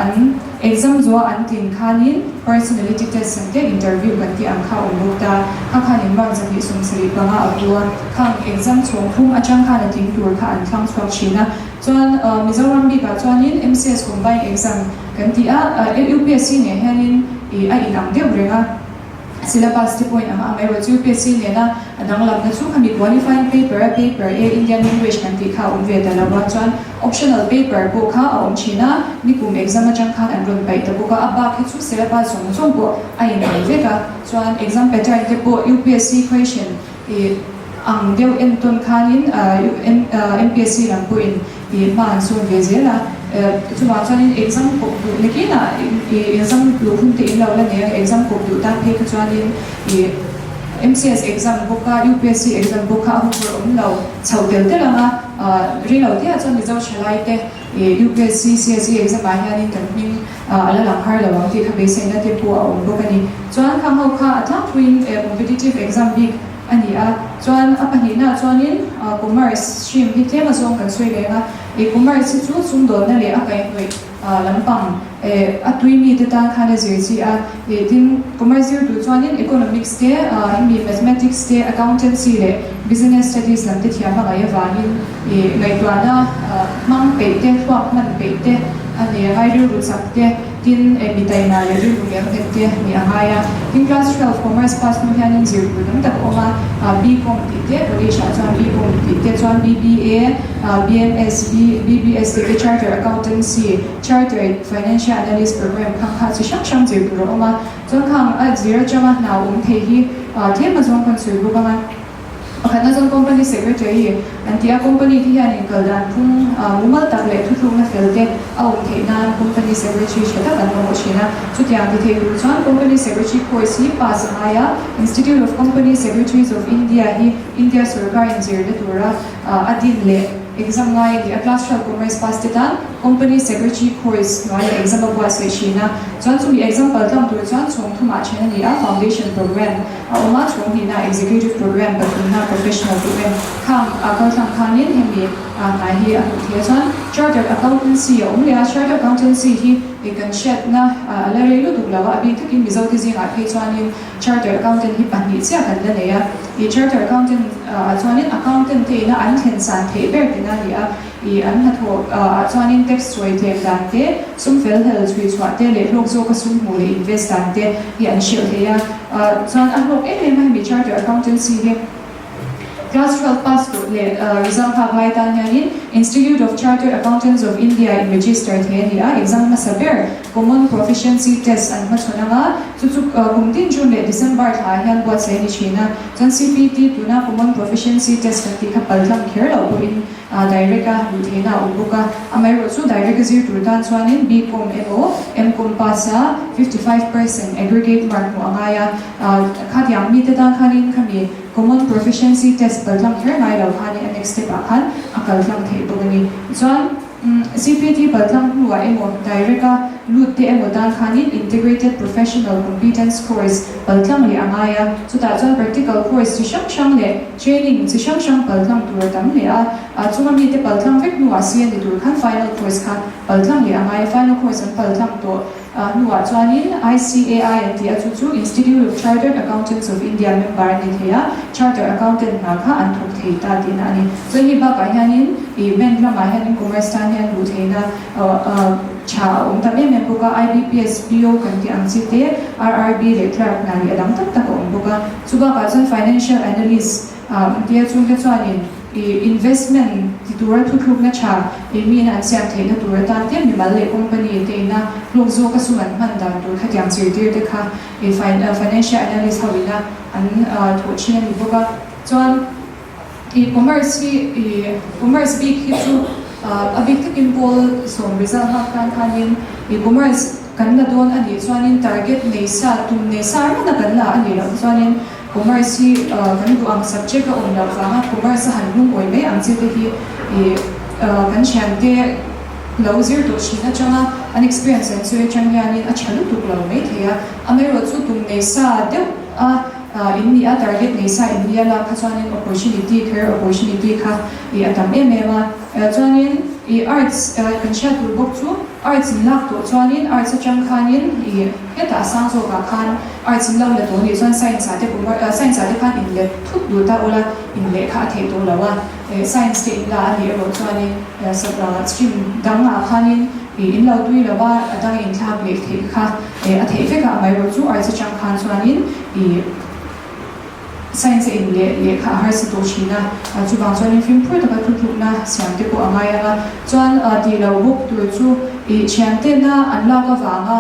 an exam zuah an tlin khanin personality test an te interview kan tih ang kha a awm bawk ta. Kha khanin mark 275 a pu a, khang exam chhawng phung atang khan a tling tur kha an thlang chhuak thin a. Chuan Mizoram bikah chuanin MCS combined exam kan tih a, UPSC nen hianin ih a inang deuh reng a. Syllabus te pawhin ang ang erawh chu UPSC nena a danglamna chu khami qualifying paper a paper A Indian language kan tih kha a awm ve ta lo a, chuan optional paper pawh kha a awm thin a, nikum exam atang khan an rawn paih ta bawk a, a bak hi chu syllabus zawng zawng pawh a inang vek a, chuan exam pattern te pawh UPSC question ih ang deuh entawn khanin MPSC lam pawhin ih hma an sawn ve zel a, chuvang chuanin exam kawp duh nakinah ih exam luh hun te in lo la nei a, exam kawp duh tan phei kha chuanin ih MCS exam bawk a, UPSC exam bawk kha a huphurh awm lo chhoh tel tel ang a, rei lo te ah chuan Mizo thalai te ih UPSC, CSE exam ah hianin kan hming a la lang har lo ang tih kha beiseina te pawh a awm bawk a ni. Chuan khang ho kha a tlangpuiin competitive exam bik a ni a, chuan a pahnihnaah chuanin commerce stream hi tlem azawng kan sawi leng a, ih commerce hi chu sumdawnna leh a kaihhnawih lampang a tui mite tan khan a zir chi a, ih tin commerce zir duh chuanin economics te hemi mathematics te accountancy leh business studies lam te thiam a ngaih avangin ih ngaihtuahna hmang peih te thluak hman peih te a nei a, ngai rilru chak te. Tin, mi taima leh rilru ngel nghet te nih a ngai a. Tin, class 12 commerce pass hnu hianin zir tur tam tak a awm a, BCom tih te, college ah chuan BCom tih te chuan BBA, BMS, BBS tih te, Chartered Accountancy, Chartered Financial Analyst program khang kha chi hrang hrang zir tur a awm a. Chuan khang a zir atanga hna awm thei hi tlem a zawng kan sawi bawk ang a. Pakhatna chuan Company Secretary an ti a, Company te hian inkal dan phung mumal tak leh thuthlukna fel te a awm theih nan Company Secretary tha tak an mamawh thin a. Chutiang ti thei tur chuan Company Secretary course hi pass a ngai a, Institute of Company Secretaries of India hi India sorkar inzirna tura a din leh exam ngai a ni a, Class 12 Commerce pass te tan Company Secretary course hnuaiah exam a buatsaih thin a, chuan chumi exam paltlang tur chuan chhawng thumah then a ni a, Foundation Programme. A awm a, chhawng hnihna Executive Programme, pathumna Professional Programme khang a kaltlang khanin hemi hnai hi a hmuh thei a. Chuan Chartered Accountancy a awm leh a, Chartered Accountancy hi kan hriatna a la rei lutuk lo a, a bik takin Mizote zingah phei chuanin Chartered Accountant hi pahnih chiah kan la nei a. Ih Chartered Accountant ah chuanin Accountant te ina an thlen san theih ber tina a ni a. Ih an hnathawh ah chuanin tax chawi tlem dan te, sum fel hel chhui chhuah te leh hlawk zawka sum hmuh leh invest dan te hi an hrilh thei a. Chuan a hlawk em em a hemi Charter Accountancy hi Class 12 pass tawh leh result nghak lai tan hianin Institute of Chartered Accountants of India in register thei a ni a, exam hmasa ber Common Proficiency Test an hmachhawn ang a, chu chu kum tin June leh December thla ah hian buatsaih a ni thin a, chuan CPT tuna Common Proficiency Test kan tih kha paltlang kher loh pawhin Direct a luh theihna a awm bawk a, amaherawh chu direct a zir tur tan chuanin BCom emaw MCom pass a 55% aggregate mark hmuh a ngai a, khatiang mite tan khanin khami common proficiency test paltlang kher ngai lo khanin a next step ah khan a kal tlang theih bawk a ni. Chuan CPT paltlang hnuah emaw direct a lut te emaw tan khanin integrated professional competence course paltlang leh a ngai a, chutah chuan practical course chi hrang hrang leh Training chi hrang hrang paltlang tur a tam leh a, a chunga mite paltlang vek hnuah si a ni tur khan final course kha paltlang leh a ngai a, final course an paltlang tawh hnuah chuanin ICAI an ti a, chu chu Institute of Chartered Accountants of India member a ni thei a, Charter Accountant hna kha an thawk thei ta tihna a ni. Chuan hei bakah hianin ih bank lamah hianin commerce tan hian luh theihna tha a awm tam em em bawk a, IBPS, PO kan tih ang chi te, RRB leh clerk hna leh a dang tak tak a awm bawk a. Chu bakah chuan financial analyst tia chungte chuanin ih investment ti tura thuthlukna tha ih miin an siam theihna tur atan te mimal leh company te ina hlawk zawka sum an hman dan tur khatiang zirtir te kha ih financial analyst ho ina an thawh thin a ni bawk a. Chuan ih commerce hi ih commerce bik hi chu a bik takin pawl sawm result nghak tan khanin ih commerce Kan la dawn a nih chuanin target nei sa, tum nei sa reng a kan la a nih loh chuanin Commerce hi kan duh ang subject a awm loh vanga Commerce a han lungawi mai ang chi te hi ih kan thiante lo zir tawh thin atanga an experience an sawi atang hianin a tha lutuk lo mai thei a. Amaherawhchu tum nei sa deuh a in nih a, target nei sa in nih a lak kha chuanin opportunity, career opportunity kha ih a tam em em a. Chuanin ih arts kan hriat tur bawk chu Arts in lak tawh chuanin arts atang khanin ih hetah a sang zawkah khan arts in lo la tawh nih chuan science ah te commer science ah te khan in let thut duh ta ula in lehkha a theih tawh lo a, eh science te in la a nih erawh chuanin stream dang ah khanin ih in lo tui lo a, a dang in thlak leh theih kha eh a theih vek a, amaherawh chu arts atang khan chuanin ih. Science a in leh lehkha a harsa tawh thin a, chuvang chuanin fimkhur taka thutlukna siam te pawh a ngai ang a. Chuan tih lo bawk tur chu ih thiantena an lak avanga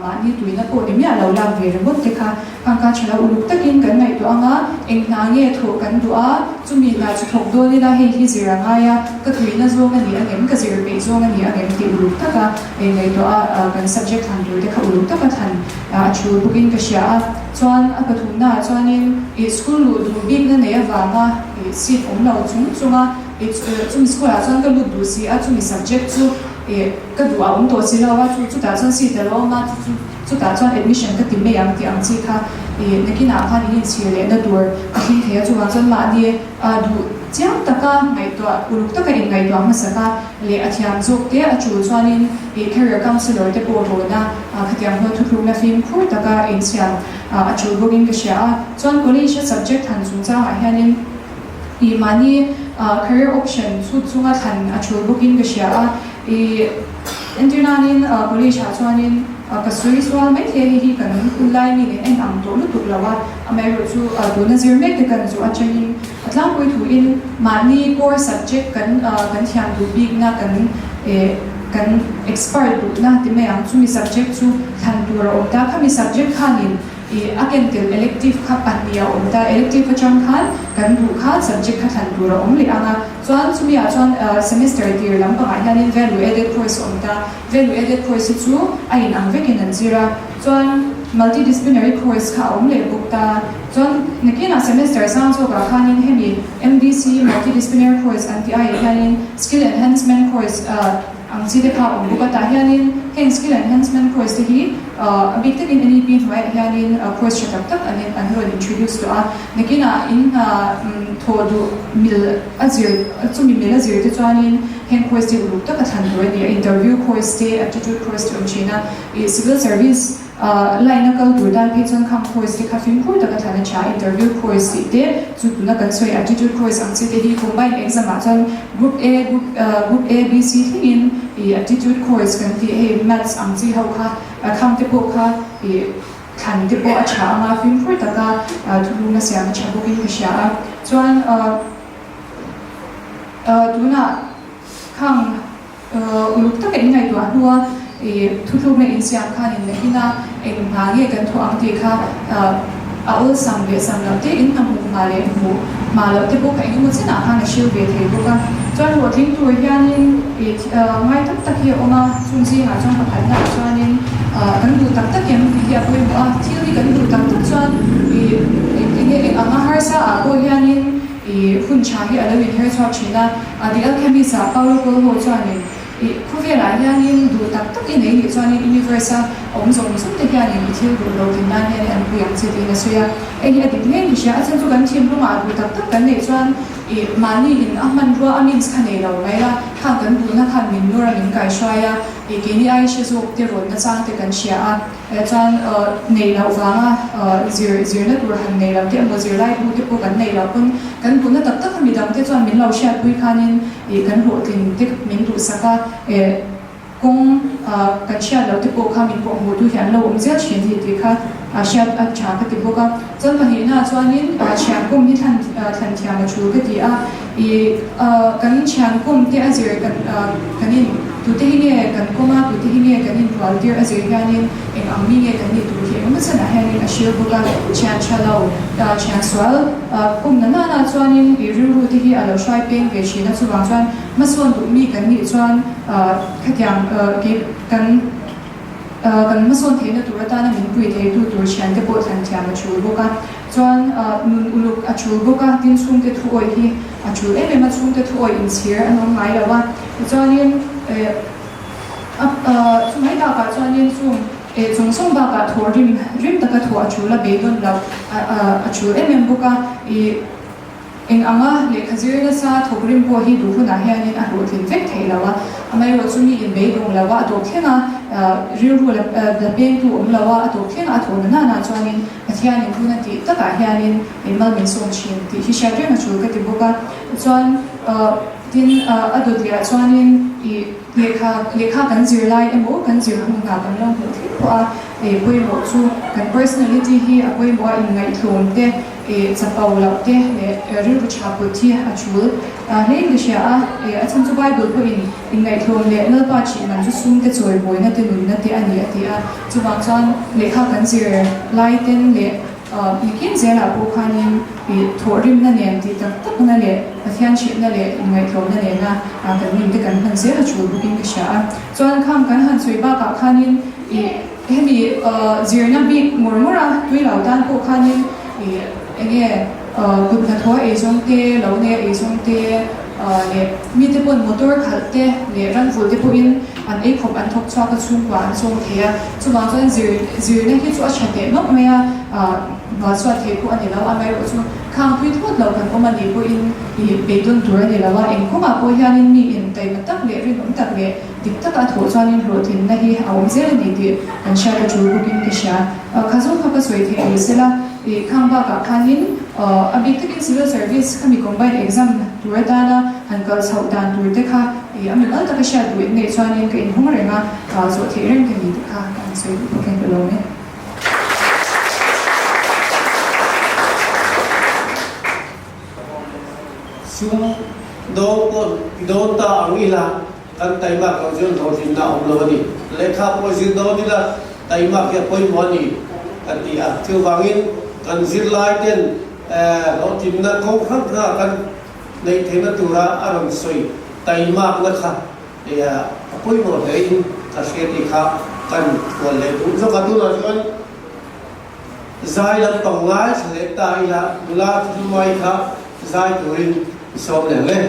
mahni tuina pawh ni miah lo lak ve ringawt te kha khangkha tha lo uluk takin kan ngaihtuah ang a, eng hna nge thawh kan duh a, chumi hna chu thawk dawn ila hei hi zir a ngai a, ka tuina zawng a ni ang em, ka zir peih zawng a ni ang em tih uluk taka ngaihtuah a kan subject thlan tur te kha uluk taka thlan a thu bawkin ka hria a. Chuan a pathumnaah chuanin ih school luh duh bikna nei avanga ih seat awm lo chung chunga ih chumi school ah chuan ka lut duh si a, chumi subject chu ih ka duh a awm tawh si lo a, chu chutah chuan seat a lo awm a, chu chu chutah chuan admission ka ti mai ang tih ang chi kha ih nakinah khan in inchhir lehna tur a thleng thei a, chuvang chuan mahni a duh chiang taka ngaihtuah uluk taka inngaihtuah hmasak a leh a thiam zawk te a tul chuanin ih career counsellor te pawh rawn a khatiang huan thuthlukna fimkhur taka insiam a tul bawkin ka hria a. Chuan college a subject thlan chungchangah hianin ih mahni career option chhut chunga thlan a tul bawkin ka hria a. Ih entirnanin college ah chuanin. Ka sawi sual mai thei a, hei hi kan hun lai mi nen en ang tawh lutuk lo a, amaherawhchu tuna zir mek te kan zawh atangin a tlangpui thuin mahni core subject kan kan thiam duh bikna kan kan expert duhna ti mai ang, chumi subject chu thlan tur a awm ta, khami subject khanin Ih, a ken tel elective kha pahnih a awm ta, elective atang khan kan duh kha subject kha thlan tur a awm leh ang a, chuan chumi ah chuan semester tir lampangah hianin value added course a awm ta, value added course hi chu a in ang vekin an zir a, chuan multidisciplinary course kha a awm leh bawk ta, chuan nakinah semester sang zawkah khanin hemi MDC multidisciplinary course an tih aiah hianin skill enhancement course Ang chi te kha a awm bawk a, tah hianin heng skill enhancement course te hi a bik takin NEP hnuaiah hianin course tha tak tak an an rawn introduce tawh a, nakinah in hna thawh duh mil a zir chumi mil a zir te chuanin heng course te uluk taka thlan tur a ni a, interview course te aptitude course te awm thin a, ih civil service Line a kal tur dan phei chuan khang course te kha fimkhur taka thlan a tha, interview course tih te chu tuna kan sawi aptitude course ang chi te hi combined exam ah chuan group A group group A B C thlengin ih aptitude course kan tih hei maths ang chi ho kha khang te pawh kha ih thlan te pawh a tha anga fimkhur taka thulung a siam a tha bawkin ka hria a chuan tunah khang Uluk taka in ngaihtuah hnua i thuthlukna insiam khan in nakin a, eng hna nge kan thawh ang tih kha a awlsam leh sam loh te, in hna hmuh hma leh hmuh hma loh te pawh kha engemaw chinah khan a hril ve thei bawk a. Chuan hlawhtling tur hianin i ngai tak tak hi a awm a, chung zingah chuan pakhatnaah chuanin kan duh tak tak em tih hi a pawimawh a, thil hi kan duh tak tak chuan i enge eng anga harsa ah pawh hianin I hun tha hi a lo inher chhuak thin a, The Alchemist ah Paulo Coelho chuanin i khawvelah hianin duh tak tak i nei nih chuanin universe a awm zawng zawng te hianin i thil duh lo tin nan hianin an pui ang che tiin a sawi a. Hei hi a dik hle ni hria, a chhan chu kan thinlungah duh tak tak kan neih chuan i mahni in a hmanrua a means kha nei lo mai la, khang kan duhna khan min nur a min kaihruai a, i keini ai hre zawk te rawnna chang te kan hria a. Chuan neih loh vanga zir zirna tur han nei lo te emaw zirlai bu te pawh kan neih loh pawn kan duhna tak tak a midang te chuan min lo hriatpui khanin ih kan hlawhtlin te min duhsak a, kawng kan hriat loh te pawh kha min pawh hmuh tu hi an lo awm zel thin ni tih kha hriat a tha ka ti bawk a. Chuan pahnihna chuanin thiankum hi thlan thlan thiam a thu ka ti a, ih kan thiankum te a zir kan kan in tute hi nge kan kawm a, tute hi nge kan inhual tir a zir hianin eng ang mi nge kan nih tur hi engemaw chanah hianin a hril bawk a, thian tha lo thian sual kum na nana chuanin ih rilru te hi a lo hruai peng ve thin a, chuvang chuan hmasawn duh mi kan nih chuan khatiang kan. Kan hmasawn theihna tur atana min pui theitu tur thiante pawh thlan thiam a tul bawk a, chuan nun uluk a tul bawk a, tin chhungte thu awih hi a tul em em a, chhungte thu awih inchhir an awm ngai lo a, tichuanin chumai bakah chuanin chung chung zawng bakah thawh rim rim taka thawh a tul a, beidawn loh a tul em em bawk a, ih. Eng anga lehkha zir nasa thawk rim pawh hi duh hunah hianin a hlawhtlin vek theih lo a, amaherawh chu mi inbeidawng lo a, a tawp thleng a, rilru la la pengtu awm lo a, a tawp thleng a a thawhna nana chuanin Pathianin hun a tih takah hianin mal min sawm thin tih hi hriat reng a tul ka ti bawk a. Chuan tin a dawt leh ah chuanin ih lehkha lehkha kan zir lai emaw kan zir hnu hna kan lo hmuh thleng pawh a, pawimawh chu kan personality hi a pawimawh a, inngaihtlawm te, Ih chapo loh te leh rilru tha put hi a tul hlein ka hria a, a chhan chu Bible pawhin inngaihtlawm leh Lalpa thih man chu sum te chawi buaina te nunna te a ni a ti a, chuvang chuan lehkha kan zir lai ten leh nikin zelah pawh khanin ih thawhrimna nen tih tak takna leh Pathian thihna leh inngaihtlawmna nena kan nun te kan hman zel a tul bawkin ka hria a, chuan khang kan han sawi bakah khanin ih Hemi zirna bik ngawr ngawr a tui lo tan pawh khanin ih eng nge kut hnathawh a eizawng te, lo nei a eizawng te leh mite pawn motor khalh te leh ranvulh te pawhin an ei khawp an thawk chhuak a chhungkua an chawm thei a. Chuvang chuan zir zirna hi chu a tha teh nawk mai a, hnual chhuat theih pawh a ni lo. Amaherawh chu khang tui thawt lo kan awm a nih pawhin ih beidawn tur a ni lo a, eng kawngah pawh hianin mi intaima tak leh rinawm tak leh Dik taka a thawh chuanin hlawhtlinna hi a awm zel a ni tih kan hriat a tul bawkin ka hria. Kha zawng kha ka sawi theih ni sela, ih khang bakah khanin a bik takin civil service khami combined exam tur atana. han kal chhoh dan tur te kha a mimal taka hriat duh in neih chuanin ka inhawng reng a, zawh theih reng ka ni te kha ka han sawi duh bawk e, ka lawm e. Sum dawn pawh ti dawn ta ang ila kan taimak loh chuan hlawhtlinna a awm lo a ni. Lehkha pawh zir dawn ila taimak hi a pawimawh a ni kan ti a. Chuvangin kan zirlai ten hlawhtlinna kawng hrang hrangah kan neih theihna tura a rawn sawi taimakna kha a pawimawh hlein ka hria tih kha kan thual leh duh zawk a. Tunah chuan Zai lampang ngaithla leh ta ila nula thilmai kha zai turin i sawm leh ang e.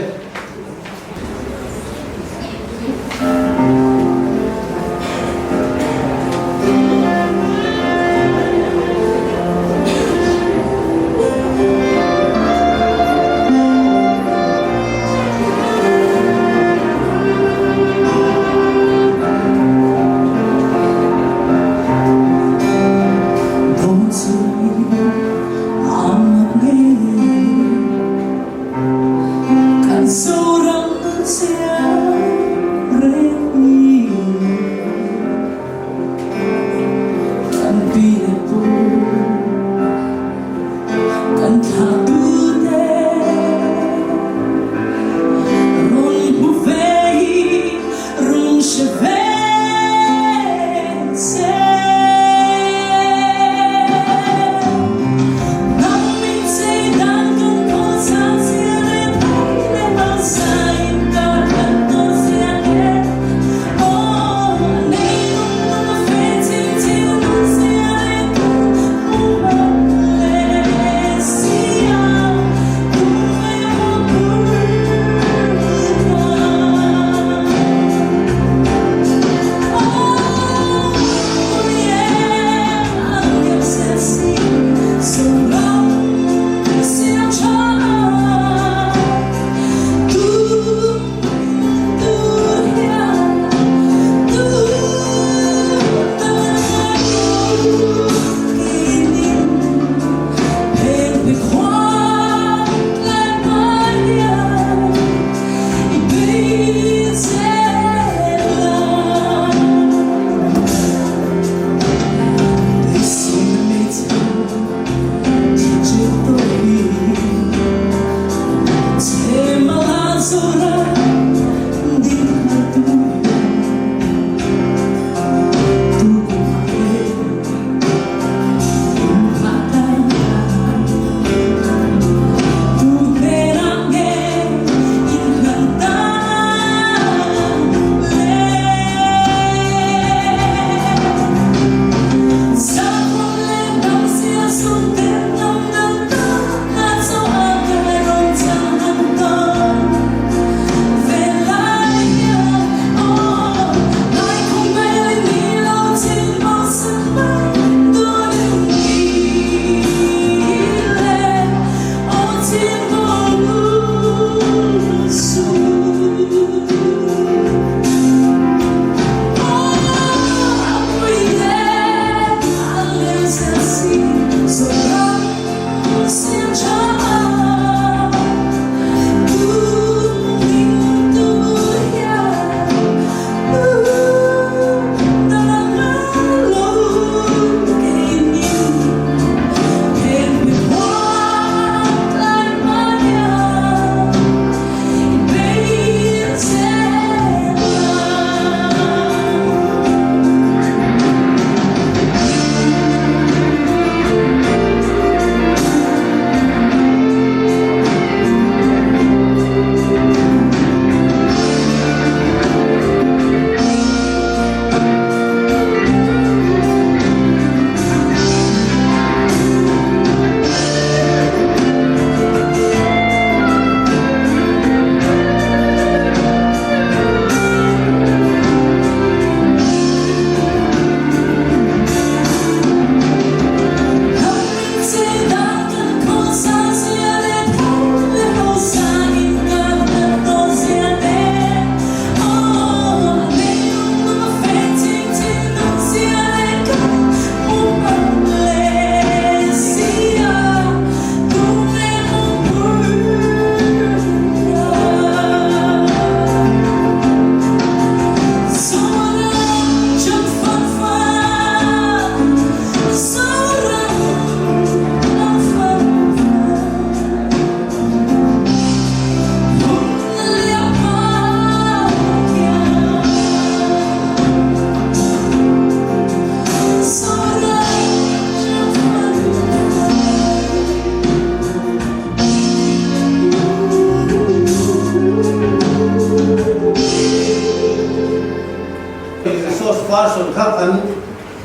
Carson kha kan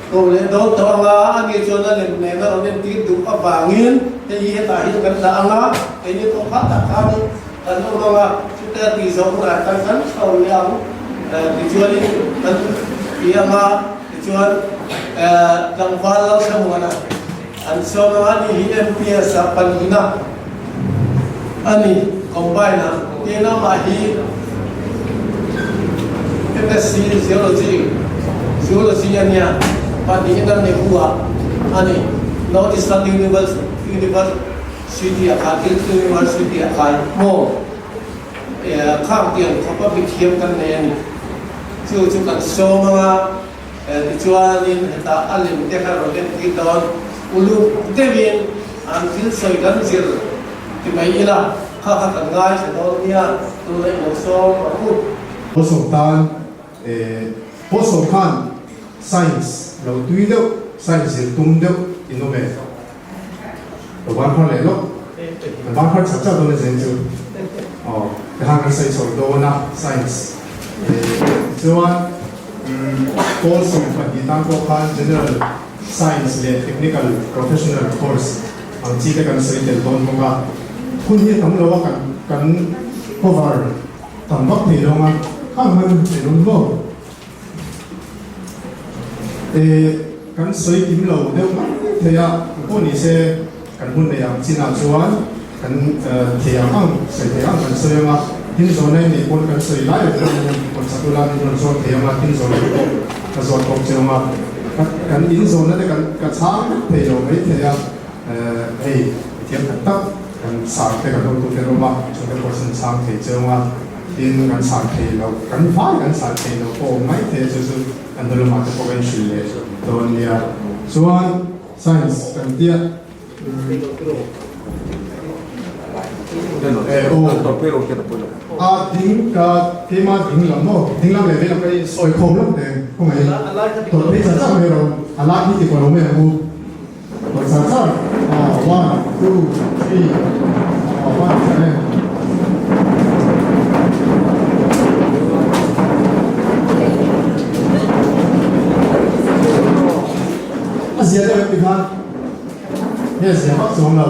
ko leh dawn tawh ang a, ani chuan a lem nen a rawn entir duh avangin hei hi hetah hian kan dah ang a, keini pawh kha tak khanin kan awm ang a, chutia tih zawh hunah khan kan chho leh ang tichuanin kan ti ang a, tichuan tlangval Lalthlamuana an sawm ang a, ani hi MPS ah pahnihna a ni, combine ah tin amah hi MSc Geology Zoology a nia, pahnihna Nehu ah a ni, North Eastern University ah khan University ah khan maw khang tiang khawp a mithiam kan nei a ni. Chu chu kan sawm ang a, tichuanin hetah a lem te kha rawn entir dawn uluk deuhin an thil sawi kan zir ti mai ila kha kha kan ngaithla dawn nia, tuna i lo sawm ang u. Pawlsawm tan Pawlsawm khan science lo tui deuh, science zir tum deuh in awm e. Ka van har leh lawk. Ka van har chak chak dawn a zen chu. Aw, tikhan kan sawi chho dawn a, science. Tichuan, pawl 12 tan pawh khan general science leh technical professional course ang chi te kan sawi tel dawn bawk a. Hun hi a tam lo a, kan kan cover tam vak thei lo ang a, khang han thei lo maw? Kan sawi kim lo deuh mai thei a, pawh ni se kan hun nei ang chinah chuan kan thei ang ang, sawi thei ang kan sawi ang a, tin zawhna i neih pawn kan sawi lai reng reng hian rawn sak ula min rawn zawt thei ang a, tin zawhna te pawh ka zawt bawk che ang a, kan in zawhna te kan ka chhang vek thei lo mai thei a, hei mithiam tak tak kan sang te kan hotu te rawm a, chungte pawh chu an chhang thei che ang a. Tin, kan san thei lo, kan vai kan san thei lo pawh awm mai thei a, chu chu kan hnu lamah te pawh kan inhrilh leh dawn nia. Chuan science kan tia eh aw a ding ka keima ding lam maw ding lam leh vei lam ka insawi khawm lawk teng khawngaih tawrh phei char char mai rawh a lai hi ti pawh lo mai ang u. Tawrh char char one two three one seven. A zia deuh em tikhan nge zia vak chuang lo.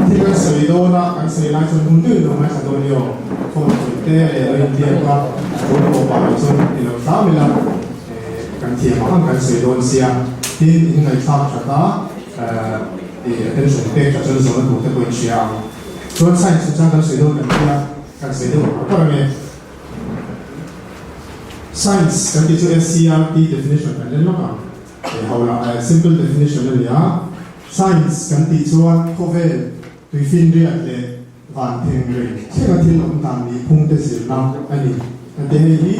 Thil kan sawi dawn a, kan sawi lai chuan hmun deuhin lo ngaithla dawn i aw. Phone sawi te leh lo inbiak a, phone pawh pah lo chuan ti lo hram ila, kan thiam ang ang kan sawi dawn sia. Tin, in ngaihthlak that a. Attention pek tha chuan zawhna tur te pawh in hria ang. Chuan science chungchang kan sawi dawn kan tia, kan sawi deuh par par ange. Science kan tih chu SCERT definition kan en lawk ang. Hei ho lah simple definition a ni a. Science kan tih chuan khawvel tuifinriat leh Van theng reng thlenga thil awm dan nih phung te zirna a ni. Ati hei hi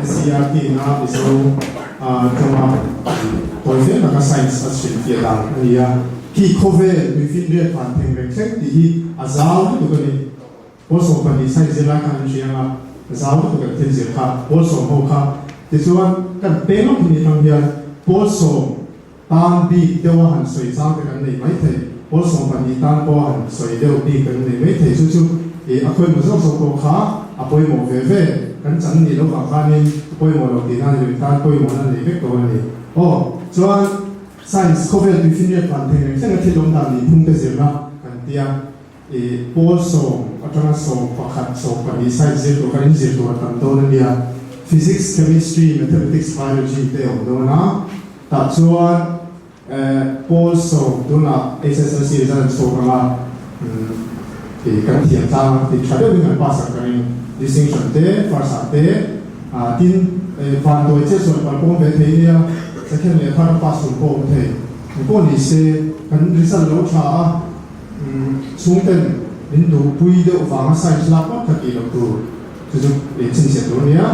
SCERT na Mizo tawnga tawi fel taka science a chhilhfiah dan a ni a. Khi khawvel tuifinriat van theng reng thleng tih hi a zau lutuk a ni. Pawl 12 science zirlai khan an hria ang a, a zau lutuk an thil zir kha pawl sawm ho kha. Tichuan kan peng lawk hi ni tang hian pawl sawm Tan bik deuh a han sawi chang te kan nei mai thei, pawl 12 tan pawh a han sawi deuh bik kan nei mai thei, chu chu ih a khawimawh zawk zawk pawh kha a pawimawh ve ve, kan chan nih loh vang khanin a pawimawh lo tihna a ni lo, tan pawimawhna a nei vek tawh a ni. Aw, chuan Science khawvel tuifinriat van theng reng thleng a thil awm dan nih phung te zirna kan tia, ih pawl sawm atanga 11, 12 science zir tur khan inzir tur a tam dawn a nia, Physics, Chemistry, Mathematics, Biology te a awm dawn a. Tah chuan pawl sawm tunah HSLC result an chhuak ang a, kan thiam tlang a, ti tha deuhin kan pass ang ka ring. Distinction te, first ah te, tin vanduai chiah chuan pal pawm ve thei nia, second leh third a pass tur pawh awm thei. Engpawh ni se kan result lo tha a, chhungten min duhpui deuh vanga science lak ngawt kha tih loh tur. Chu chu chhinchhiah tur a nia.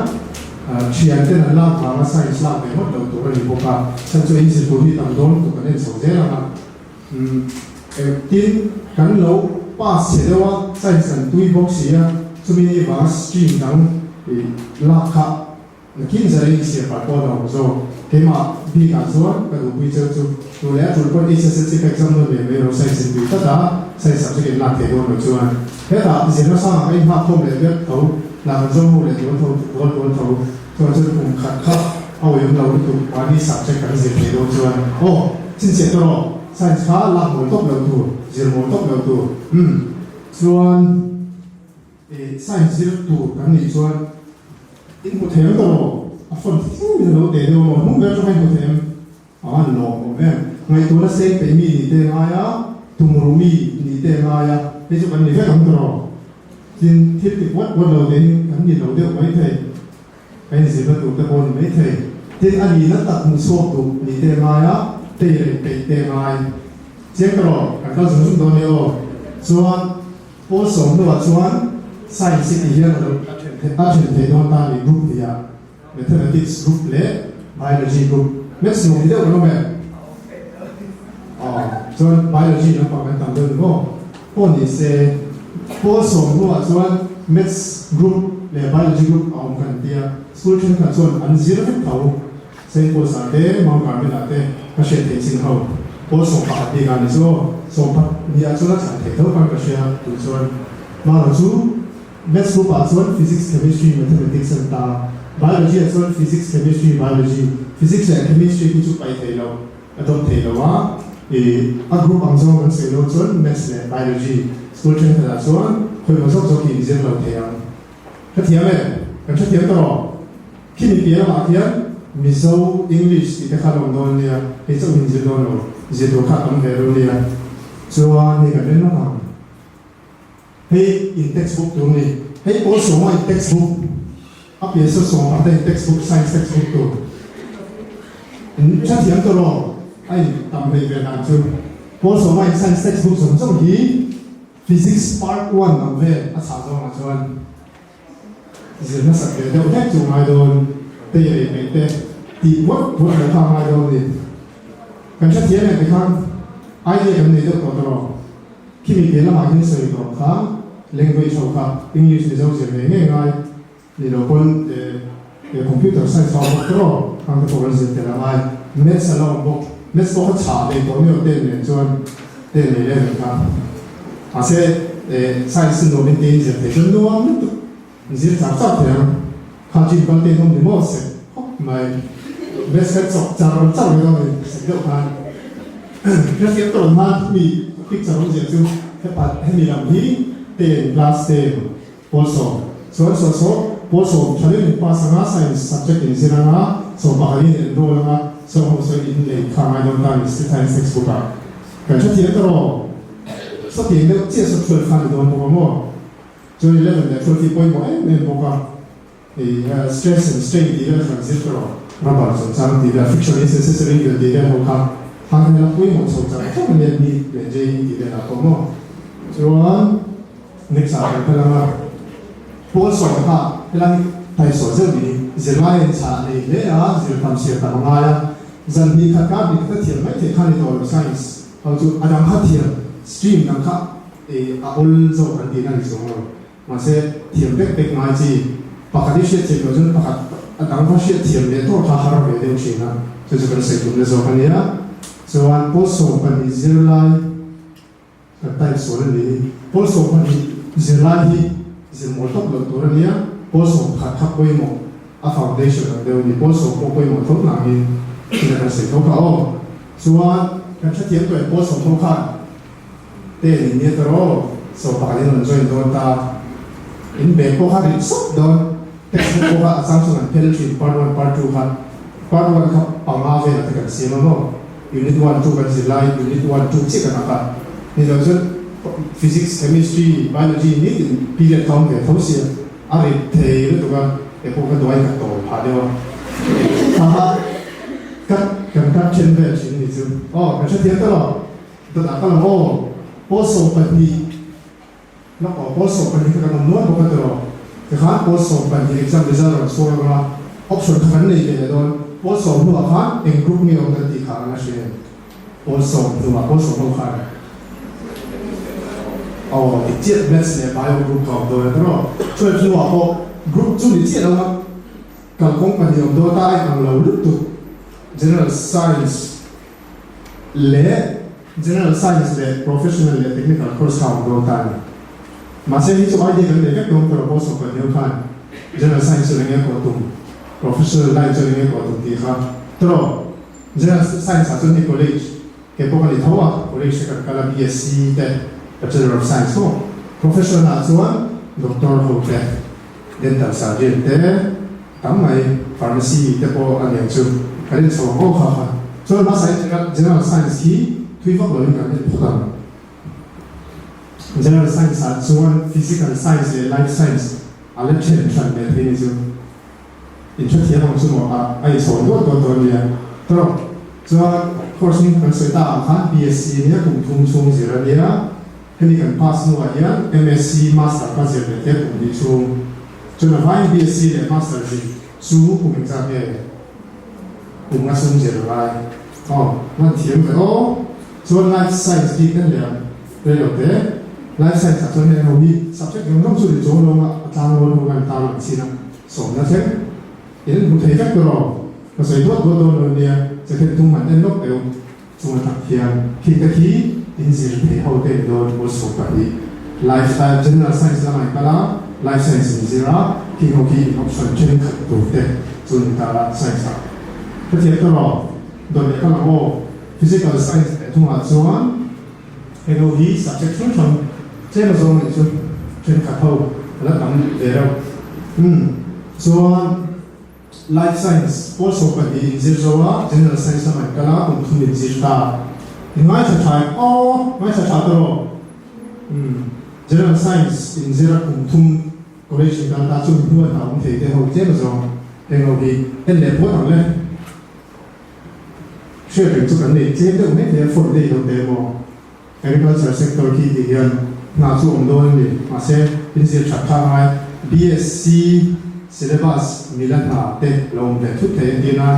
Thian ten an lak vanga science lak ve ngawt lo tur a ni bawk a, chhan chu inzir tur hi tam dawn lutuk kan en chho zel ang a. Tin, kan lo pass chhe deuh a, science kan tui bawk si a, chumi ni vanga stream dang lak kha. Nakin zara in chhiar pah pawh a awm zawk. Keimah bik ah chuan ka duhpui cheu chu tu leh a tul pawn HSLC ka exam nawn ve mai rawh science in tui tlat a, science subject in lak thei dawn lo chuan hetah zirna sangah ka inhak khawm leh vek tho, hna kan zawng ho leh dawn tho dawn dawn tho chuan chuan kum khat kha a awih awm lo lutuk mahni subject kan zir thei dawn chuan aw chhinchhiah ta rawh science kha lak mawl tawp lo tur zir mawl tawp lo tur umm chuan ih science zir tur kan nih chuan In hmu thei ang ta rawh, a font thleng in a lo teh deuh amaw, hnung ber atanga in hmu thei em? A an lawm awm em? Ngaihtuahna seng peih mi nih te ngai a, tumruh mi nih te ngai a, hei chu kan ni vek ang ta rawh. Tin, thil ti puat puat lo tein kan ni lo deuh mai thei, kan inzirna tur te pawh a ni mai thei. Tin, a nihna tak hmu chhuak duh nih te ngai a, tei reng peih te ngai. Chiang ta rawh, kan kal zung zung dawn nia aw. Chuan. Pawl sawm hnuah chuan Science hi ti hian a lo a then thei dawn ta a ni group tia Mathematics group leh Biology group. Maths nuam ti deuh kan awm em? Aw chuan Biology lampang kan tam deuh ni maw? Pawh ni se Pawl sawm hnuah chuan Maths group leh Biology group a awm kan tia school thenkhat chuan an zir vek tho. Saint Paul's ah te, Mount Carmel ah te ka hriat theih chin ho. Paul 11 bik ah ni chu aw. 12 ah chuan a chhan theih tho khan ka hria tun chuan. Marawh chu Maths group ah chuan Physics, Chemistry, Mathematics an ta. Biology ah chuan Physics, Chemistry, Biology. Physics leh Chemistry khi chu paih thei lo, a drop thei lo a. Ih a group ang zawng kan sawi dawn chuan Maths leh Biology school thenkhat ah chuan khawimaw zawk zawk hi in zir lo thei ang. Hrethiam e, kan hrethiam ta rawh. Khimi piah lamah khian Mizo, English tih te kha an awm dawn nia, hei chauh hi in zir dawn lo, zir tur kha a tam ve dawn nia. Chuan hei kan en lawk ang. Hei in textbook tur ni. Hei pawl sawma in textbook, a pian saw sawm pakhat a in textbook, science textbook tur. In hrethiam ta rawh, a in tam hlei ve dan chu. Pawl sawma in science textbook zawng zawng hi Physics part one ang vel a chhah zawngah chuan zir hmasak ve deuh hlek chu ngai dawn, tei rei peih te tih puat puat loh kha a ngai dawn a ni. Kan hrethiam em tikhan idea kan nei deuh tawh tawh. Khimi pian lamah hian sawi tawh kha language ho kha English Mizo zir ngei ngei ngai. Ni lo pawn e computer science a awm bawk tawh ang te pawh kan zir tel a ngai. Maths a la awm bawk. Maths pawh kha chhah leh tawh miau ten nen chuan ten leh level kha. Mahse e science nuam in tiin zir thei chuan nuam lutuk zir char char thei ang. Kha gym kal te in awm ni maw sek khawp mai. Maths kha chawk char char mai dawn ni sek deuh khan. Hriatfiah tawh nan mi picture awmzia chu hepa hemi lam hi ten class ten. Pawl sawm chuan saw saw pawl sawm tha deuhin pass anga science subject in zir anga sawm pakhat in enroll anga sawm ho sawi in lei kha ngai dawn ta ni science textbook ah kan hrethiam ta rawh sawtiang deuh chiah saw 12 kha ni dawn bawk a maw chuan 11 leh 12 hi pawimawh em em bawk a ih stress and strain tih vel kha kan zir ta rawh rubber chungchang tih vel friction is necessary vel tih vel ho kha hang hian a pawimawh chho char char ania NEET leh JEE tih vel ah pawh maw chuan. Next ah kan kal anga pawl sawm kha helai hi taisawh zeuh ni zirlai in chah nei hle a zir tam siam tam a ngai a zan hnih khat kar hnih khat a thiam mai theih kha ni tawh lo science ho chu a dang kha thiam stream dang kha a awl zawk kan tihna ni chuang lo mahse thiam vek vek ngai chi pakhat i hriat thiam loh chuan pakhat a dang va hriat thiam leh tawh kha har ve deuh thin a chu chu kan sawi tumna zawk a nia chuan pawl 12 zirlai Kan type sual a ni. Pawl 12 zirlai hi zir mawl tawp loh tur a nia. Pawl 11 kha pawimawh a foundation ang deuh a ni. Pawl sawm pawh pawimawh tho nangin thil a kan sawi tho kha aw. Chuan kan hrethiam tawh em pawl sawm tho khan te ni nia ta rawh. 11 in rawn join dawn ta. In bag pawh kha rip sawp dawn. Textbook pawh kha a chang chuan an phel thin part one part two kha. Part one kha panga velah te kan siam a maw. Unit one two kan zir lai unit one two chiah kan ak a, ni lo chuan physics, chemistry, biology nitin period kha awm ve tho sia, a rit thei lutuk a, kei pawh ka duai ka tawl phah deuh a, kha kha ka kan cut then vel thin a ni chu, aw kan hrethiam ta lo, dawtah ka lang aw, pawl 12. Lak aw, pawl 12 kha kan awm nual bawk a tiraw? Tikhan pawl 12 exam result rawn chhuak ang a, option kha kan nei ve leh dawn. Pawl sawm hnuah khan eng group nge awm kan tih kha an la hria em? Pawl sawm hnuah, pawl sawm ho khan aw dik chiah maths leh bio group kha awm dawn a tiraw? 12 hnuah pawh group chu ni chiah lo a. Kalkawng pahnih awm dawn ta a inang lo lutuk. General Science leh General Science leh Professional leh Technical course kha awm dawn ta a ni. Mahse hei chu idea kan nei vek dawn tur a pawl sawmkhat hian khan General Science chu eng nge kawh tum, Professional line chu eng nge kawh tum tih kha tawrh. General Science ah chuan hei college ke pawh ka ni tho a, college te kan kal a BSc te Bachelor of Science maw. Professional ah chuan Doctor ho te, Dental Surgeon te tam mai, Pharmacy te pawh a niang chu kan en chho ang aw kha kha. Chuan hmasa in General Science hi thui vak lo in kan en phawt ang. General Science ah chuan Physical Science leh Life Science a la then hran leh thei ni chu. In hrethiam ang chu maw a a inchhawn duat duat dawn nia. Tawrh chuan course hming kan sawi ta ang khan BSc nia kum thum chhung zir a nia. Hemi kan pass hnuah hian MSc Master kha zir leh teh kum hnih chhung. Chuan a vaiin BSc leh Master zir chu kum engzat nge kum nga sum zir a ngai. Aw, hman thiam ve aw. Chuan Life Science bik kan leh ang rei lo te. Life Science ah chuan heng ho hi subject zawng zawng chu ri chuang lo a, a tlang rual ho khan tar lang chin a. Sawmna thleng in hmu thei vek tur aw. Ka sawi duat duat dawn lo nia, second thum han en lawk teh u. Chung atak hian khi te khi in zir thei ho te in dawn 12 Lifestyle General Science lamah in kal a, Life Science in zir a, khi ho khi in option thenkhat tur te chu ni ta la Science ah. Hetiang tur aw, dawn leh kal ang aw. Physical Science leh thungah chuan heng ho hi subject hrang hrang tlem azawng anih chu thenkhat ho a la tam ve reuh. Umm chuan. Life Science pawl 12 in zir zo a, General Science lamah in kal a, kum thum in zir ta. In ngaithla tha em? Aw, ngaithla tha ta rawh. Umm, General Science in zir a kum thum college in kal ta chu mi hnuai hna awm thei te ho tlem azawng heng ho hi en leh phawt ang le. Hriat reng chu kan nei tlem deuh mai thei a, phone nei lo teh emaw. Agriculture sector khi tih hian hna chu awm dawn a ni. Mahse, in zir that kha ngai BSc syllabus mila hna te lo awm ve thut thei a tir a,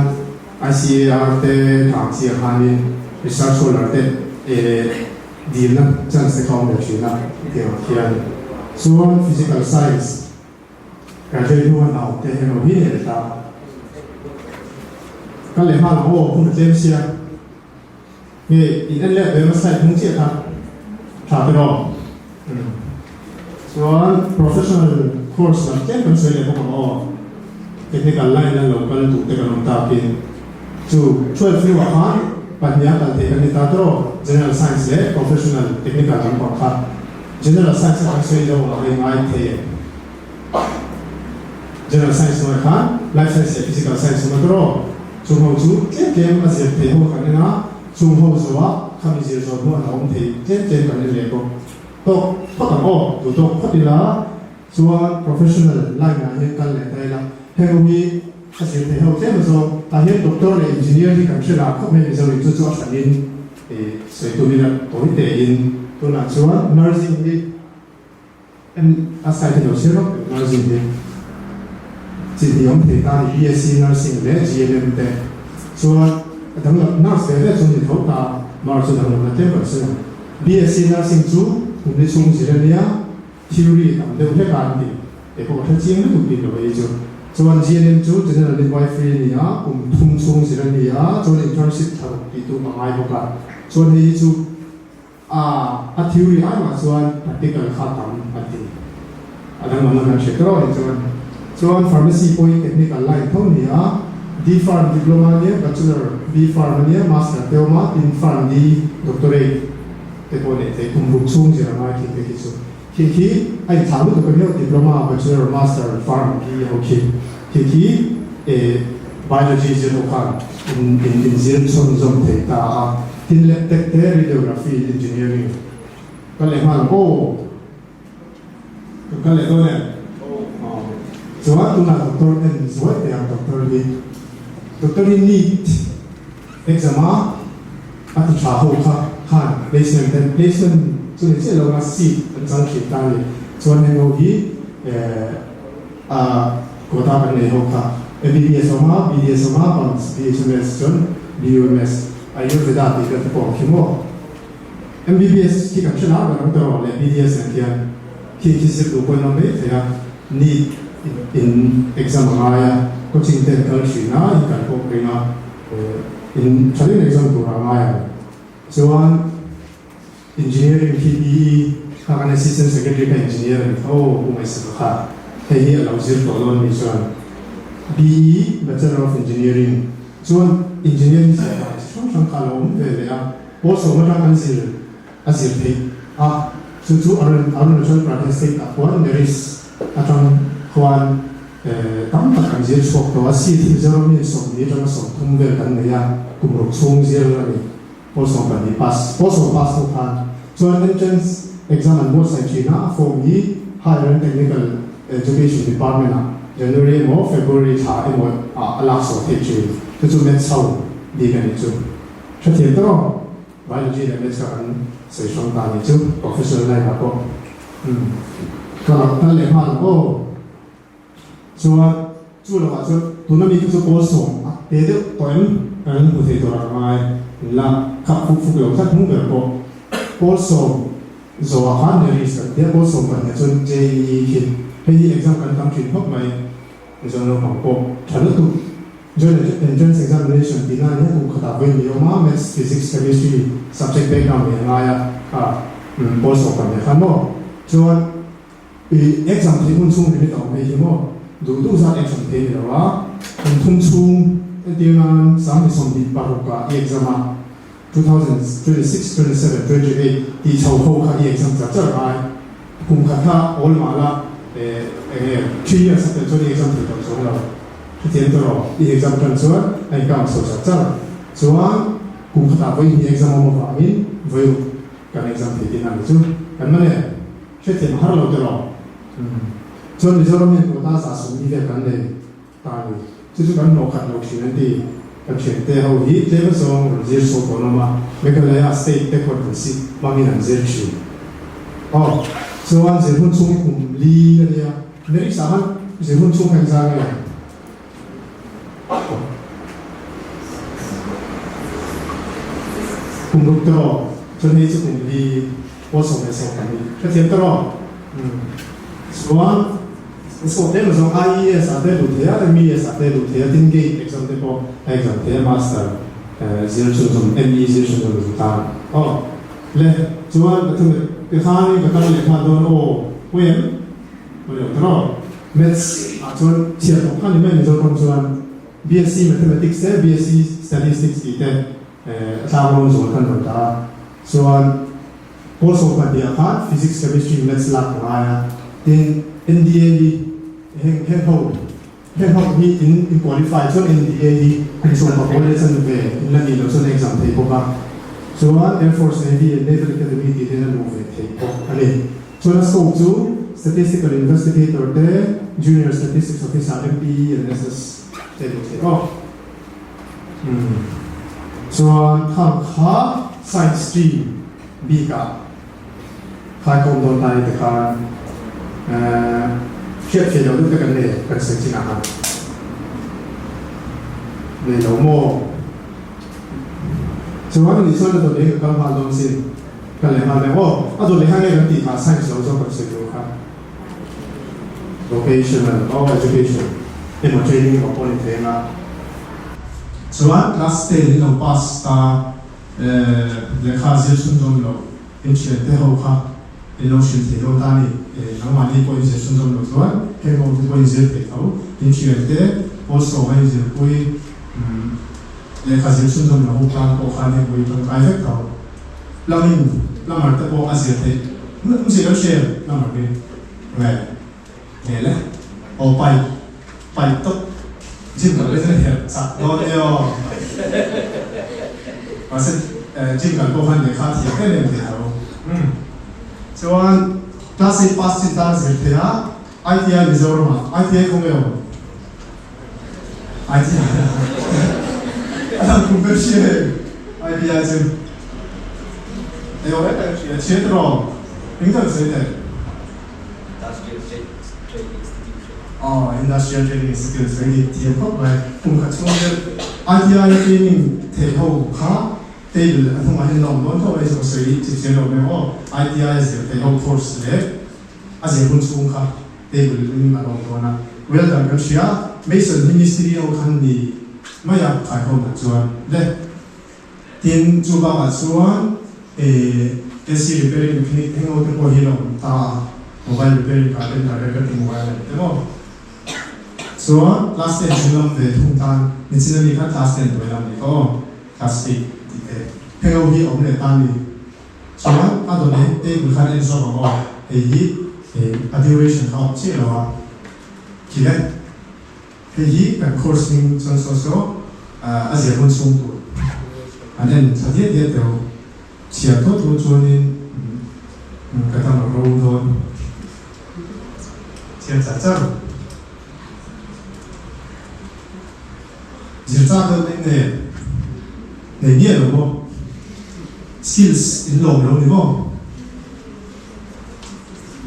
ICAR te tang chiah khanin research scholar te eh dilna chance te kha awm ve thin a tiang ah khian. Chuan physical science graduate hnu a hna awm te emaw hi nei ta. Ka leh nghal ang aw hun a tlem sia. Nge in en leh ve hmasa i hnung chiah kha tha te rawh. Chuan professional course lam tlem kan sawi leh bawk ang aw. Technical line a lo kal duh te kan awm takin chu 12 hnuah khan pahniha kal thei kan ni ta te rawh. General science leh professional technical lampang kha general science a kan sawi lo ang a i ngai thei em? General science hnuai khan life science leh physical science awm a tawrh aw. Chung ho chu tlem tlem a zir thei ho kan en a, chung ho zawh ah khami zir zawh hnuah a awm thei tlem tlem kan en leh bawk. Tawk phawt ang aw, duh tawk phawt ila chuan professional line ah hian kal leh ta ila. Heng ho hi a zir thei ho tlem a zawng. Tah hian doctor leh engineer hi kan hre lah khawp mai Mizo in chu chu a hran in sawi tum ila tawi te in tunah chuan nursing hi En a site hi lo share vak teh nursing hi chi hnih awm thei ta ni BSc nursing leh GNM te chuan a danglam nurse ve ve chu ni tho ta mar chu danglam na tlem kan sawi ang BSc nursing chu kum ni chhung zir ania theory tam deuh hlek a an ti kei pawh ka hre chiang lutuk bik lo ei chu chuan GNM chu general midwifery a ni a kum thum chhung zir ania chuan internship thla ruk tih tu a ngai bawk a chuan hei hi chu A, a theory ai mah chuan practical kha tam a ti. A danglam na kan hre tawh a ni chuan. Chuan pharmacy pawh hi technical line tho a ni a, D Pharm diploma a nia, bachelor B Pharm a nia, master te awm a, tin Pharm D doctorate te pawh neih theih kum ruk chhung zir a ngai khi te khi chu. Khi khi a inthlah lutuk a nia, diploma, bachelor, master, pharm D ho khi. Khi khi eh biology zir ho khan in in inzir chhunzawm thei ta a. Tin leh tek te radiography engineering ka leh nghal ang aw. Kan kal leh dawn em? Aw. Chuan tunah doctor en zuai teh ang doctor hi. Doctor hi neet exam a a ti tha ho kha khan placement ten placement chu ni chiah lo anga seat an chang thin ta a ni. Chuan heng ho hi eh a quota kan nei ho kha MBBS awm a, BDS awm a, BAMS, BHMS chuan BUMS. Ayurveda tih vel te pawh ang khi maw? MBBS khi kan hre lar ber ang tawh leh BDS ang khian khi khi zir duh pawhin awm mai thei a, NEET in exam a ngai a. Coaching te an kal thin a, in kal pawh ka ring a, in tha deuhin exam tur a ngai ang. Chuan Engineering khi BE kha kan Assistant Secretary kha Engineer a ni tho, Pu Ngaihsaka kha hei hi a lo zir tawh dawn a nih chuan BE, Bachelor of Engineering, chuan Engineering zir dan chi hrang hrang kha a lo awm ve leh a, pawl sawm atang kan zir a zir theih a, chu chu Arunachal Pradesh State ah khuan NERIS atang khuan tam tak kan zir chhuak tawh a, seat hi Mizoram hian 20 atanga 30 vel kan nei a, kum ruk chhung zir a ni. Pawl 12 pass, Pawl sawm pass hnu khan chuan entrance exam an buatsaih thin a, a form hi Higher and Technical Education Department ah January emaw February thla emaw ah a lak chhuah theih thin. Chu chu Maths ho bik a nih chu. Hrethiam tawh rawh. Biology leh Maths kha kan sawi hrang ta a nih chu professional line ah pawh. Umm. Ka lo kal leh nghal ang aw. Chuan chu lovah chuan tuna mi kha chu pawl 10 a te deuh tawh em kan hmu thei tur a ka ngai in la khap fuk fuk lo tlat hmung ber pawh pawl 10 zawhah khan Neris kan tia pawl 12 ah chuan JEE khi hei hi exam kan tam thin khawp mai Mizo naupang pawh tha lutuk Joint Entrance Examination tihna a nia kum khatah vawi ni awm a Maths, Physics, Chemistry subject background nei a ngai a kha pawl 12 khan maw chuan I exam theih hun chhung limit a awm hei hi maw? Duh duh zat exam thei ni lo a, kum thum chhung entir nan 2026 ah i exam a, 2026, 27, 28 tih chho ho kha i exam char char ngai. Kum khat kha awl mah la eng nge 3 years a tel chuan i exam thei tawh chuang lo. Hetiang te rawh i exam tan chuan a in count chho char char. Chuan kum khatah vawi hnih exam awm avangin vawi ruk kan exam thei tihna a ni chu. Kan man e. Hrethiam har lo tiraw? Chuan Mizoram hian quota 140 vel kan nei ta a ni. Chu chu kan hlawh khat lo thin an ti. Kan thiante ho hi tlem azawng rawn zir chhuak tawh nawm a, Meghalaya state te khawn an sik hmangin an zir thin. Aw, chuan zir hun chhung hi kum li a nia. Lyrics ah khan zir hun chhung kha engzah nge? Kum ruk tiraw? Chuan hei chu kum li. Pawl 12 hrethiam ta rawh. Chuan sawh tlem azawng IES ah te luh thei a, MES ah te luh thei a, tin gate exam te pawh a exam thei a, master zir chhunzawm, ME zir chhunzawm zu tan aw. Le chuan ka thu ti khanin ka kal leh nghal dawn aw, pawi em? Pawi lo ta rawh. Maths ah chuan chhiar tawp kha ni mai Mizo tawng chuan BSc Mathematics te, BSc Statistics tih te a tlanglawn zawl khan rawn dah a. Chuan pawl 12 ah khan Physics, Chemistry, Maths lak ka ngai a, tin NDA hi heng heng ho heng ho hi in in qualify chuan NDA hi kum 14.5 in la nih loh chuan exam thei bawk a, chuan Air Force, Navy and Naval Academy tih te hian a luh ve thei bawk a ni. Chuan a scope chu Statistical Investigator te, Junior Statistics Officer, MPE and SS te luh thei bawk. Umm chuan khang kha science stream bik ah khai khawm dawn ta ni te khan eh hriat theih loh deuh te kan nei kan sawi chin ah khan nei lo maw chuan ani chuan a dawt leh ka kal nghal dawn sin ka leh nghal deuh aw a dawt leh khan nge kan tih kha science lo zawk kan sawi tur kha vocational or education emaw training emaw pawh a ni thei anga chuan class ten in lo pass ta lehkha zir chhunzawm lo in thiante ho kha in lo hrilh thei dawn ta a ni nangmahni pawh in zir chhunzawm lo chuan heng ho te pawh in zir thei tho in thiante pawl sawma in zirpui lehkha zir chhunzawm lo ho tan pawh khan heng pawh hi tangkai vek tho. Plumbing, plumber te pawh a zir theih ngut zir an hria plumber hi nge nge le aw pipe pipe tawp gym kal leh herh chak dawn e aw mahse gym kal pawh khan lehkha a thiam em em thei tho umm chuan class eight pass chin tan a zir thei a ITI Mizoram ah ITI khaw nge aw ITI a lang kum ka hria hei ITI chu ei awm em em hria chhiat rawh eng tak sawi teh Industrial Training Institution Aw Industrial Training Institute sawi ni thiam khawp mai kum khat chhung hian ITI training theih ho kha table a hnungah hian la awm dawn tho a hei chu ka sawi chip chian lo mai aw ITI a zir theih ho course leh a zir hun chhung kha table in a la awm dawn a. Welder kan hria, Mason hi mistiri ho khan ni mai a, khaikhawmah chuan le. Tin, chu bakah chuan AC repairing mechanic eng ho te pawh hi a awm ta a, mobile repairing carpenter recording wireman te maw. Chuan class ten chung lam ve thung tan nichin ami kha class ten hnuai lam ni kha aw, class eight tih te heng ho hi a awm leh ta a ni. Chuan a dawt leh table khan en zawk ang aw, hei hi a duration kha a awm chiah lo a, khi le. Hei hi kan course hming chuan saw saw a zir hun chhung tur an en tha diat diat deuh. Chhiar tawh tur chuanin ka dam a ro dawn. Chhiar char char. Zir chak deuh mai nge nei miah lo maw? Skills in lawm lo ni maw?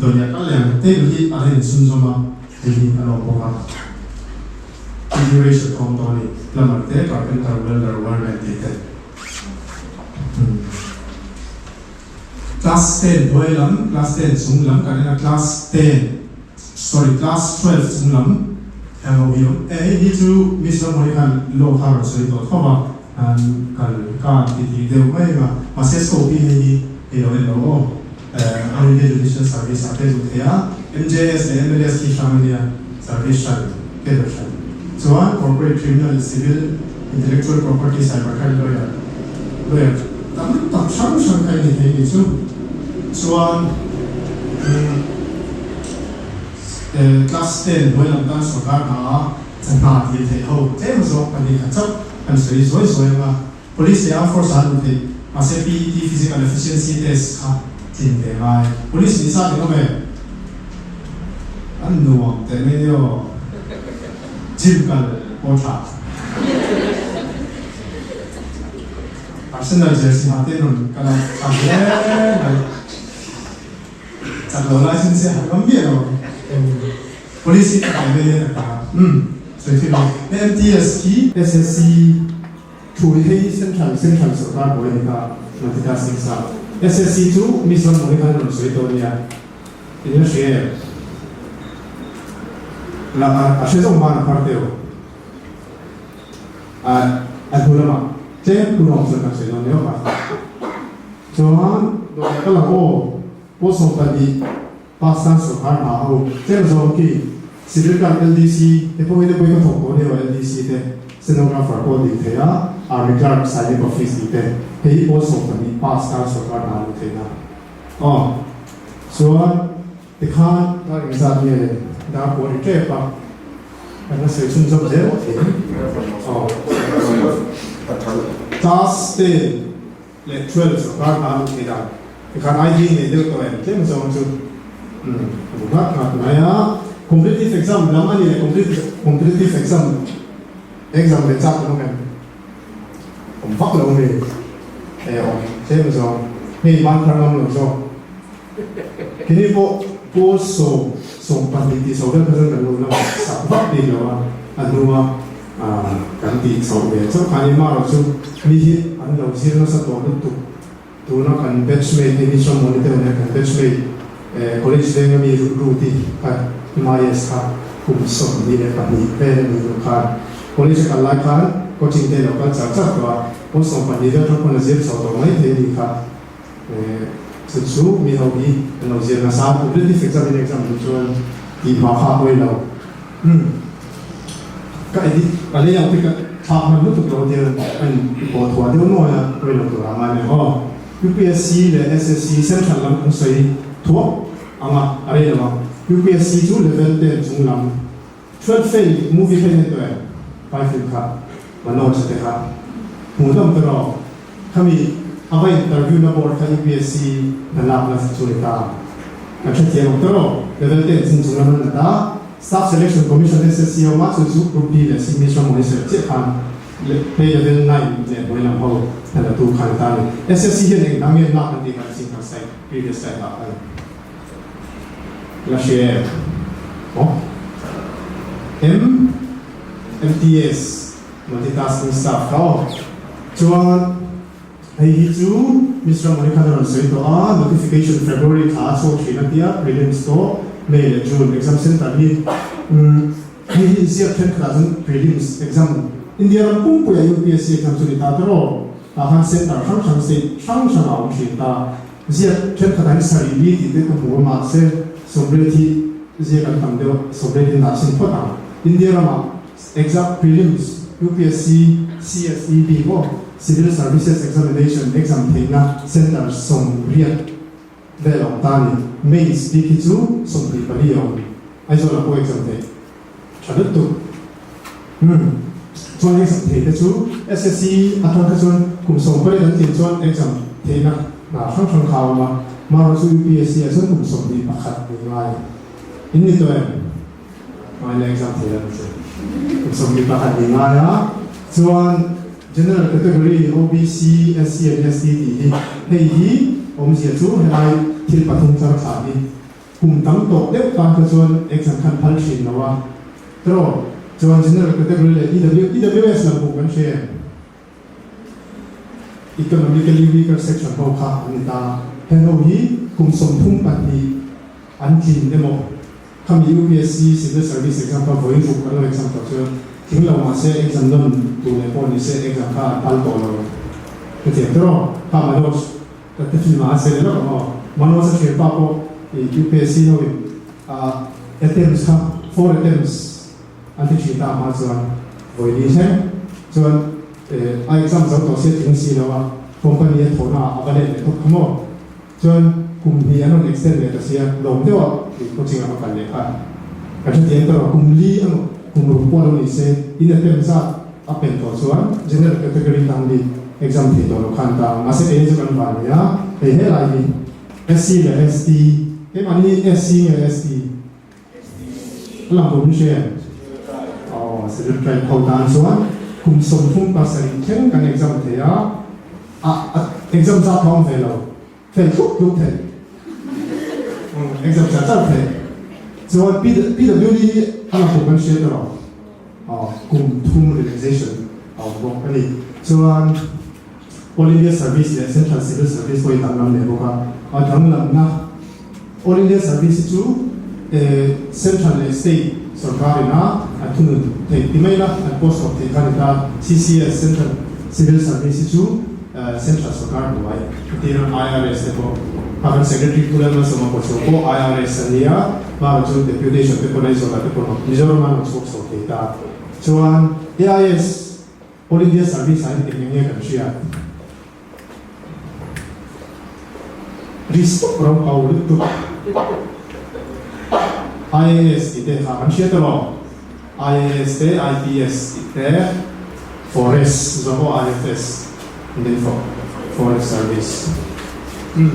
Dawnia kal leh ang table hi a la inchhunzawm a, hei hi a lawm bawk a. Duration a awm tawh a ni, plumber te, carpenter, welder, wireman tih te. Class 10 hnuai lam, class 10 chung lam kan en a, class 10, sorry, class 12 chung lam hian ho hi a awm. E hei hi chu Miss Ramhawni khan law kha a rawn sawi tawh tho va, an kal khan ti ti deuh mai ang a, mahse scope hi hei hi hei lo en lo aw. All India Judicial Service ah te duh thei a, MJS leh MLS khi hrang a nia, service hran, cadre hran. Chuan Corporate, Criminal, Civil, Intellectual Property, Cyber Crime Lawyer, lawyer tam tak hrang hrang kha i ni thei a nih chu. Chuan Class 10 hnuai lam tan sorkar hna a hna dil theih ho tlem zawk 2 khat chauh kan sawi zuai zuai ang a. Police leh Armed Force ah an luh theih, mahse PET Physical Efficiency Test kha tlin ve ngai. Police nih zat eng awm em? An nuam teh mai nia aw. Gym kal pawh tha. Arsenal jersey ha te rawn kal a, tha hle mai. Chak lo lai sin se han ngam miah lo ang. Police hi ka kai mai nia tak tak a. Umm, sawi thil lo. MTS hi SSC. Thu hi hei Central Central sorkar buai ni ta multitasking sa. SSC chu Miss Rammuani khan a rawn sawi tawh ania. In la hria em? La a hre zawk man a phar teu. A a hnu lamah tlem hun awm chuan kan sawi dawn leh awk a. Chuan dawhkan ka lang aw pawl 12 Pakistan sorkar hna ho tlem zawng khi Civil Clerk LDC te pawh hi pawhin ka thawk tawh nia LDC te Stenographer pawh dil thei a, Army Clerk Sainik Office tih te hei hi pawl 12 Pakistan sorkar hna luh theihna aw chuan tikhan dar engzat nge le dar pawh a ri tep a kan la sawi chhunzawm zel thei aw Class 10 leh 12 sorkar hna luh theih dan tikhan ID nei deuh tawh em tlem zawng chu umm a bu nghat nghat mai a, competitive exam lam a ni leh competitive exam exam ve chak kan awm em awm vak lo mi e awm tlem zawng hei ban thar ngam lo zawk kini pawh pawl sawm 12 tih chho vel kha chuan kan lo la sak vak bik lo a a hnua Kan tih chhoh ve chauh kha ni marawh chu mi hi an lo zir nasa tawh lutuk. Tuna kan batch mate te hi chuan mawni deuh nia kan batch mate college venga mi Ruth-i kha MIS kha kum 22 vel a nih duh khan college a kal lai khan coaching te a lo kal char char tawh a, pawn 12 vel atang pawn a zir chho tawh mai thei a nih kha. Chu chu mi ho hi an lo zir nasa a, competitive exam in exam duh chuan tih hma kha a pawi lo. Umm ka edit ka layout hi ka thlak hman lutuk lo tia a in pawh thuah deuh nuai a, pawi lo tur a ngai mai aw. UPSC leh SSC central lam kan sawi thuak ang a, a rei lo ang. UPSC chu level 10 chung lam 12 fail movie kha in en tawh em? Vai film kha Manoj te kha hmuhnawm ta rawh. Khami a va interview na board kha UPSC hna lak na chu ni ta. Kan hrethiam ang tawh level 10 chung chung lam an la ta. Staff Selection Commission SSC ho mah chu chu Group D leh C Mishra Mawni Sir chiah khan hei level 9 leh hnuai lam ho hna la tu kha ni ta a ni. SSC hian eng dang nge lak an tih kan ching kan slide previous slide ah khan la hria em? Aw M MTS. Multitasking staff kha aw. Chuan hei hi chu Miss Ramani khan a rawn sawi tawh a, notification February thla a chhuak thin a tia, prelims tawh May leh June exam center hi umm. Hei hi ziak thenkhatah chuan prelims exam India ram pumpuia UPSC exam chu ni ta tawh. Tah khan centre hrang hrang state hrang hrangah a awm thin ta. Ziak thenkhatah hian sarih li tih te ka hmu a mahse sawmriat hi ziak an tam deuh a, sawmriat hi dah chhin phawt ang. India ramah exam prelims UPSC CSE bik aw Civil Services Examination exam theihna centre 80 vel a awm ta a ni. Mains bik hi chu 24 a awm. Aizawl ah pawh exam theih tha lutuk. Umm chuan exam thei te chu SSC atang kha chuan kum 18 an tlin chuan exam theihna hna hrang hrang kha a awm a, marawh chu UPSC ah chuan kum 21 ni ngai in ni tawh em? Ngai la exam thei lo chu kum 21 ni ngai a, chuan General Category OBC, SC and ST tih hi hei hi awmzia chu helai thil pathum char thlah hi Kum tam tawh deuh tan kha chuan exam khan phal thin lo a, tiraw? Chuan General Category leh EW, EWS lam pawh kan hria em? Economically Weaker Section ho kha an ni ta. Heng ho hi kum 32 an tlin emaw, khami UPSC Civil Service Exam kha vawi ruk an lo exam tawh chuan tling lo mahse exam nawn tur leh pawh ni se exam kha an phal tawh lo. Hetiang tiraw? Kha Manoj. Ka ti film a se leh lawk aw. Manoj a thianpa pawh i UPSC ho in attempts kha four attempts an ti thin ta hma chuan vawi li thleng chuan a exam zo tawh sia tling si lo a company a thawhna ah a va let leh thawk kha maw chuan kum hnih an rawn extend leh ta sia lawm deuh a i coaching ah va kal leh kha ka hrethiam ta rawh kum li emaw kum ruk pawh lo ni se in attempt zat A pen tawh chuan General Category tan bik exam thei tawh lo khan ta mahse kei chu kan van nei a, hei helai hi SC leh ST keimahni hi SC nge ST? A lang tur min hria em? Aw Schedule Tribe ho tan chuan kum 37 thleng kan exam thei a, a exam zat a awm ve lo. Thei tluk tluk thei. Exam char char thei. Chuan PWD hi a la kum kan hria ta lo. Kum thum relaxation a awm bawk a ni. Chuan All India Service leh Central Civil Service pawh hi danglam leh bawk a. A danglamna All India Service hi chu Central leh State sorkar ina an thunun theih ti mai la, an post awm theih kha a ni ta. CCS, Central Civil Service hi chu Central sorkar hnuai entir a IRS te pawh kha kan Secretary Pu Lalmalsawma Pawchho pawh IRS a nia, hmara chu Deputation te pawh Aizawl ah te pawh Mizoram ah an rawn chhuak chho thei ta. Chuan AIS, All India Service ah hian eng eng nge kan hriat? Risk ro ho lutuk. IAS tih te kha kan hriat emaw? IAS te, IPS tih te, Forest zawk aw IFS, Indian Forest Service. Umm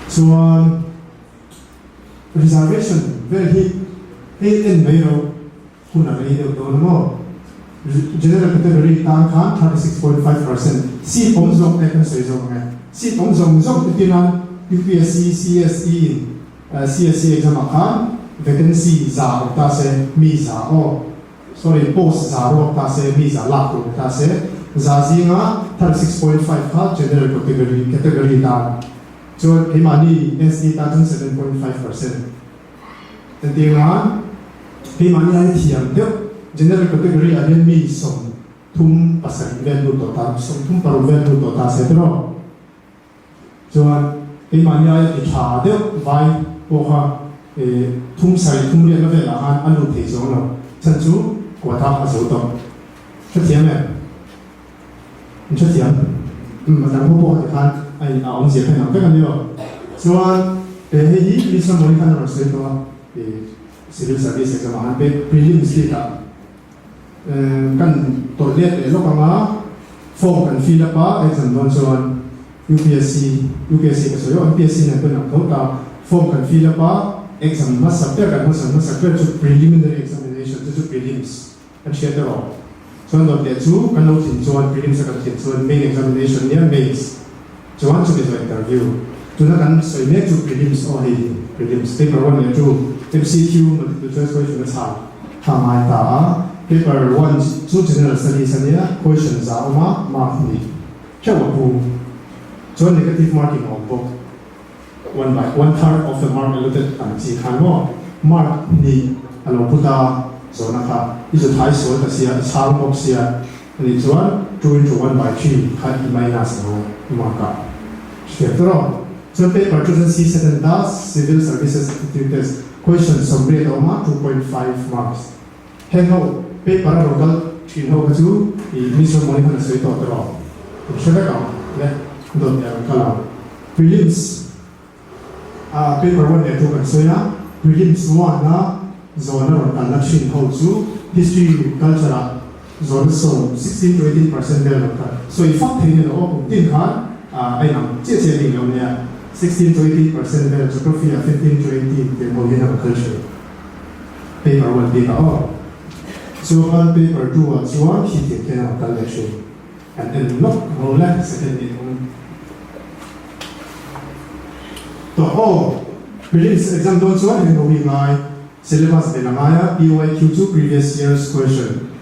chuan reservation vel hi hei en mai ro. Hun a rei deuh dawn a maw? General category tan khan 36.5% seat awm zawk te kan sawi zawk ang e. Seat awm zawng zawng te tina UPSC CSE in CSE exam ah khan vacancy za awm ta se mi za aw sorry post za ruak ta se mi za lak tur ni ta se za zinga 36.5 kha general category category tan chuan keimahni ST tan chuan 7.5%. Entir nan, keimahni ai thiam deuh General Category ah hian mi 37 vel lut tawh ta, 36 vel lut tawh ta se tiraw? Chuan keimahni aia ti tha deuh vai pawh kha thum sarih thum riatna velah khan a lut thei chuang lo, chhan chu quota a zo tawh. Hrethiam em? In hrethiam? Umm a dang ho pawh tikhan a in a awmzia kha inang vek a ni aw. Chuan he hei hi Minister Modi khan a rawn sawi tawh a, ih Civil Service exam ah khan pe prelims bik ah kan tawlh let leh lawk ang a, form kan fill up a exam dawn chuan UPSC, UPSC ka sawi aw, MPSC nen pawh inang tho ta, form kan fill up a, exam hmasa ber kan hmasa hmasa ber chu preliminary examination chu chu prelims Kan hriat erawh chuan dawt leh chu kan lo thin chuan prelims a kan thin chuan main examination nia mains chuan chumi zawh interview tuna kan sawi mek chu prelims aw hei hi prelims paper one leh two MCQ multiple choice question a chhan kha ngai ta a paper one chu general studies ania question za awm a mark hnih theuh a pu chuan negative marking a awm bawk one by one third of the mark allotted ang chi khan maw mark hnih a lo pu ta. Zawhna kha i zu thai sual ta sia, i chhang bawk sia anih chuan two into one by three kha i minus a ngai i mark ah. Hriat ta rawh. Chuan paper chu chuan CSAT an ta, Civil Services Aptitude Test, question 80 a awm a, 2.5 marks. Heng ho paper a rawn kal thin ho kha chu i Miss Ramawni khan a sawi tawh ta rawh. In hre vek ang le, dawt leh a rawn kal ang. Prelims. A paper one leh two kan sawi a, prelims one a zawhna rawn kalna thin ho chu history culture ah zawhna sawm, 16 to 18% vel rawn kal. Sawi fak thei ni lo aw, kum tin khan a inang chiah chiah bik lo nia, 16 to 18% vel geography ah 15 to 18 tiang ho hian a rawn kal thin. Paper one bik ah aw. Chuan paper two ah chuan khi tiang khian a rawn kal leh thin. Kan en lawk ro le second ni thung tawh aw. Prelims exam dawn chuan heng ho hi ngai syllabus vel a ngai a, PYQ chu previous year's question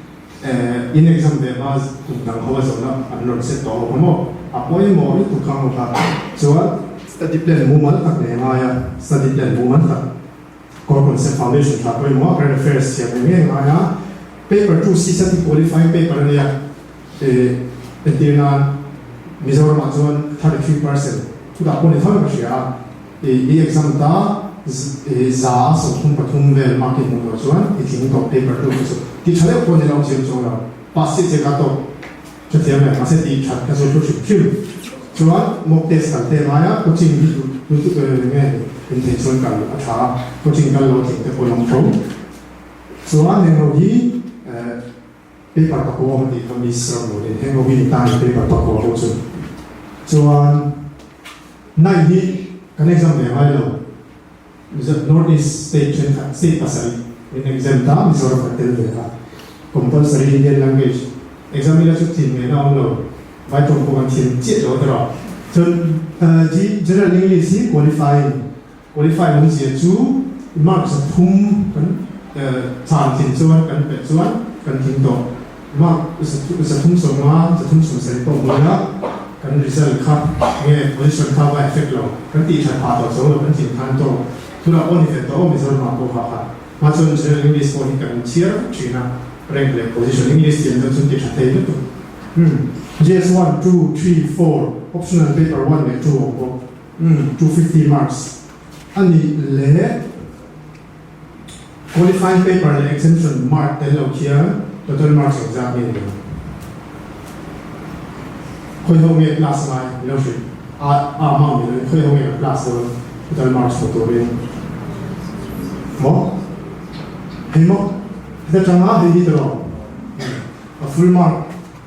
eh in exam ve hma kum dang ho a zawhna an rawn set tawh ho kha maw a pawimawh lutuk kha ho kha chuan study plan mumal tak nei a ngai a, study plan mumal tak core concept foundation tha pawimawh a current affairs thiam eng nge ngai a, paper 2 CSAT hi qualifying paper a nia. Entir nan Mizoramah chuan 33% chutah pawh ni tho in ka hria a, i exam ta 133 vel mark i hmuh tawh chuan i tling tawh paper 2 kha chu ti tha deuh pawh ni lo zir chuang lo pass chiah chiah kha tawk hrethiam em mahse tih that kha chu hlu hrim hrim chuan mock test kal te ngai a coaching hi duh nge ni in theih chuan kal a tha a coaching kal lo tling te pawh lawm tho chuan heng ho hi Paper pakua awm a tih kha Miss Rammunin heng ho hi ni ta ni paper pakua ho chu chuan nai hi kan exam ve ngai lo North East state thenkhat state pasarih min exam ta Mizoram kan tel ve a compulsory Indian language exam ila chu thin ngeina awm lo vai tawng pawh kan thiam chiah lo erawh chuan General English hi qualifying Qualify awmzia chu mark 300 kan chhan thin chuan kan pet chuan kan tling tawh. Mark 350, 370 pawh hmu ila kan result kha nge position kha va effect lo. Kan tih that phah tawh zo lo kan tlin khan tawk. Tunah pawh ni fel tawh aw Mizoramah pawh kha kha. Hma chuan General English pawh hi kan chhiar vek thin a, rank leh position English thiam deuh chuan ti tha thei lutuk. Umm GS one, two, three, four, optional paper one leh two awm bawk. Umm 250 marks a nih leh qualifying paper leh exemption mark tel lo khian total marks engzat nge ni ang? Khawi ho nge class ngai min lo hrilh a a amount ni loin khawi ho nge kan class dawn total marks hmu turin maw hei maw heta tanga hei hi tawh a full mark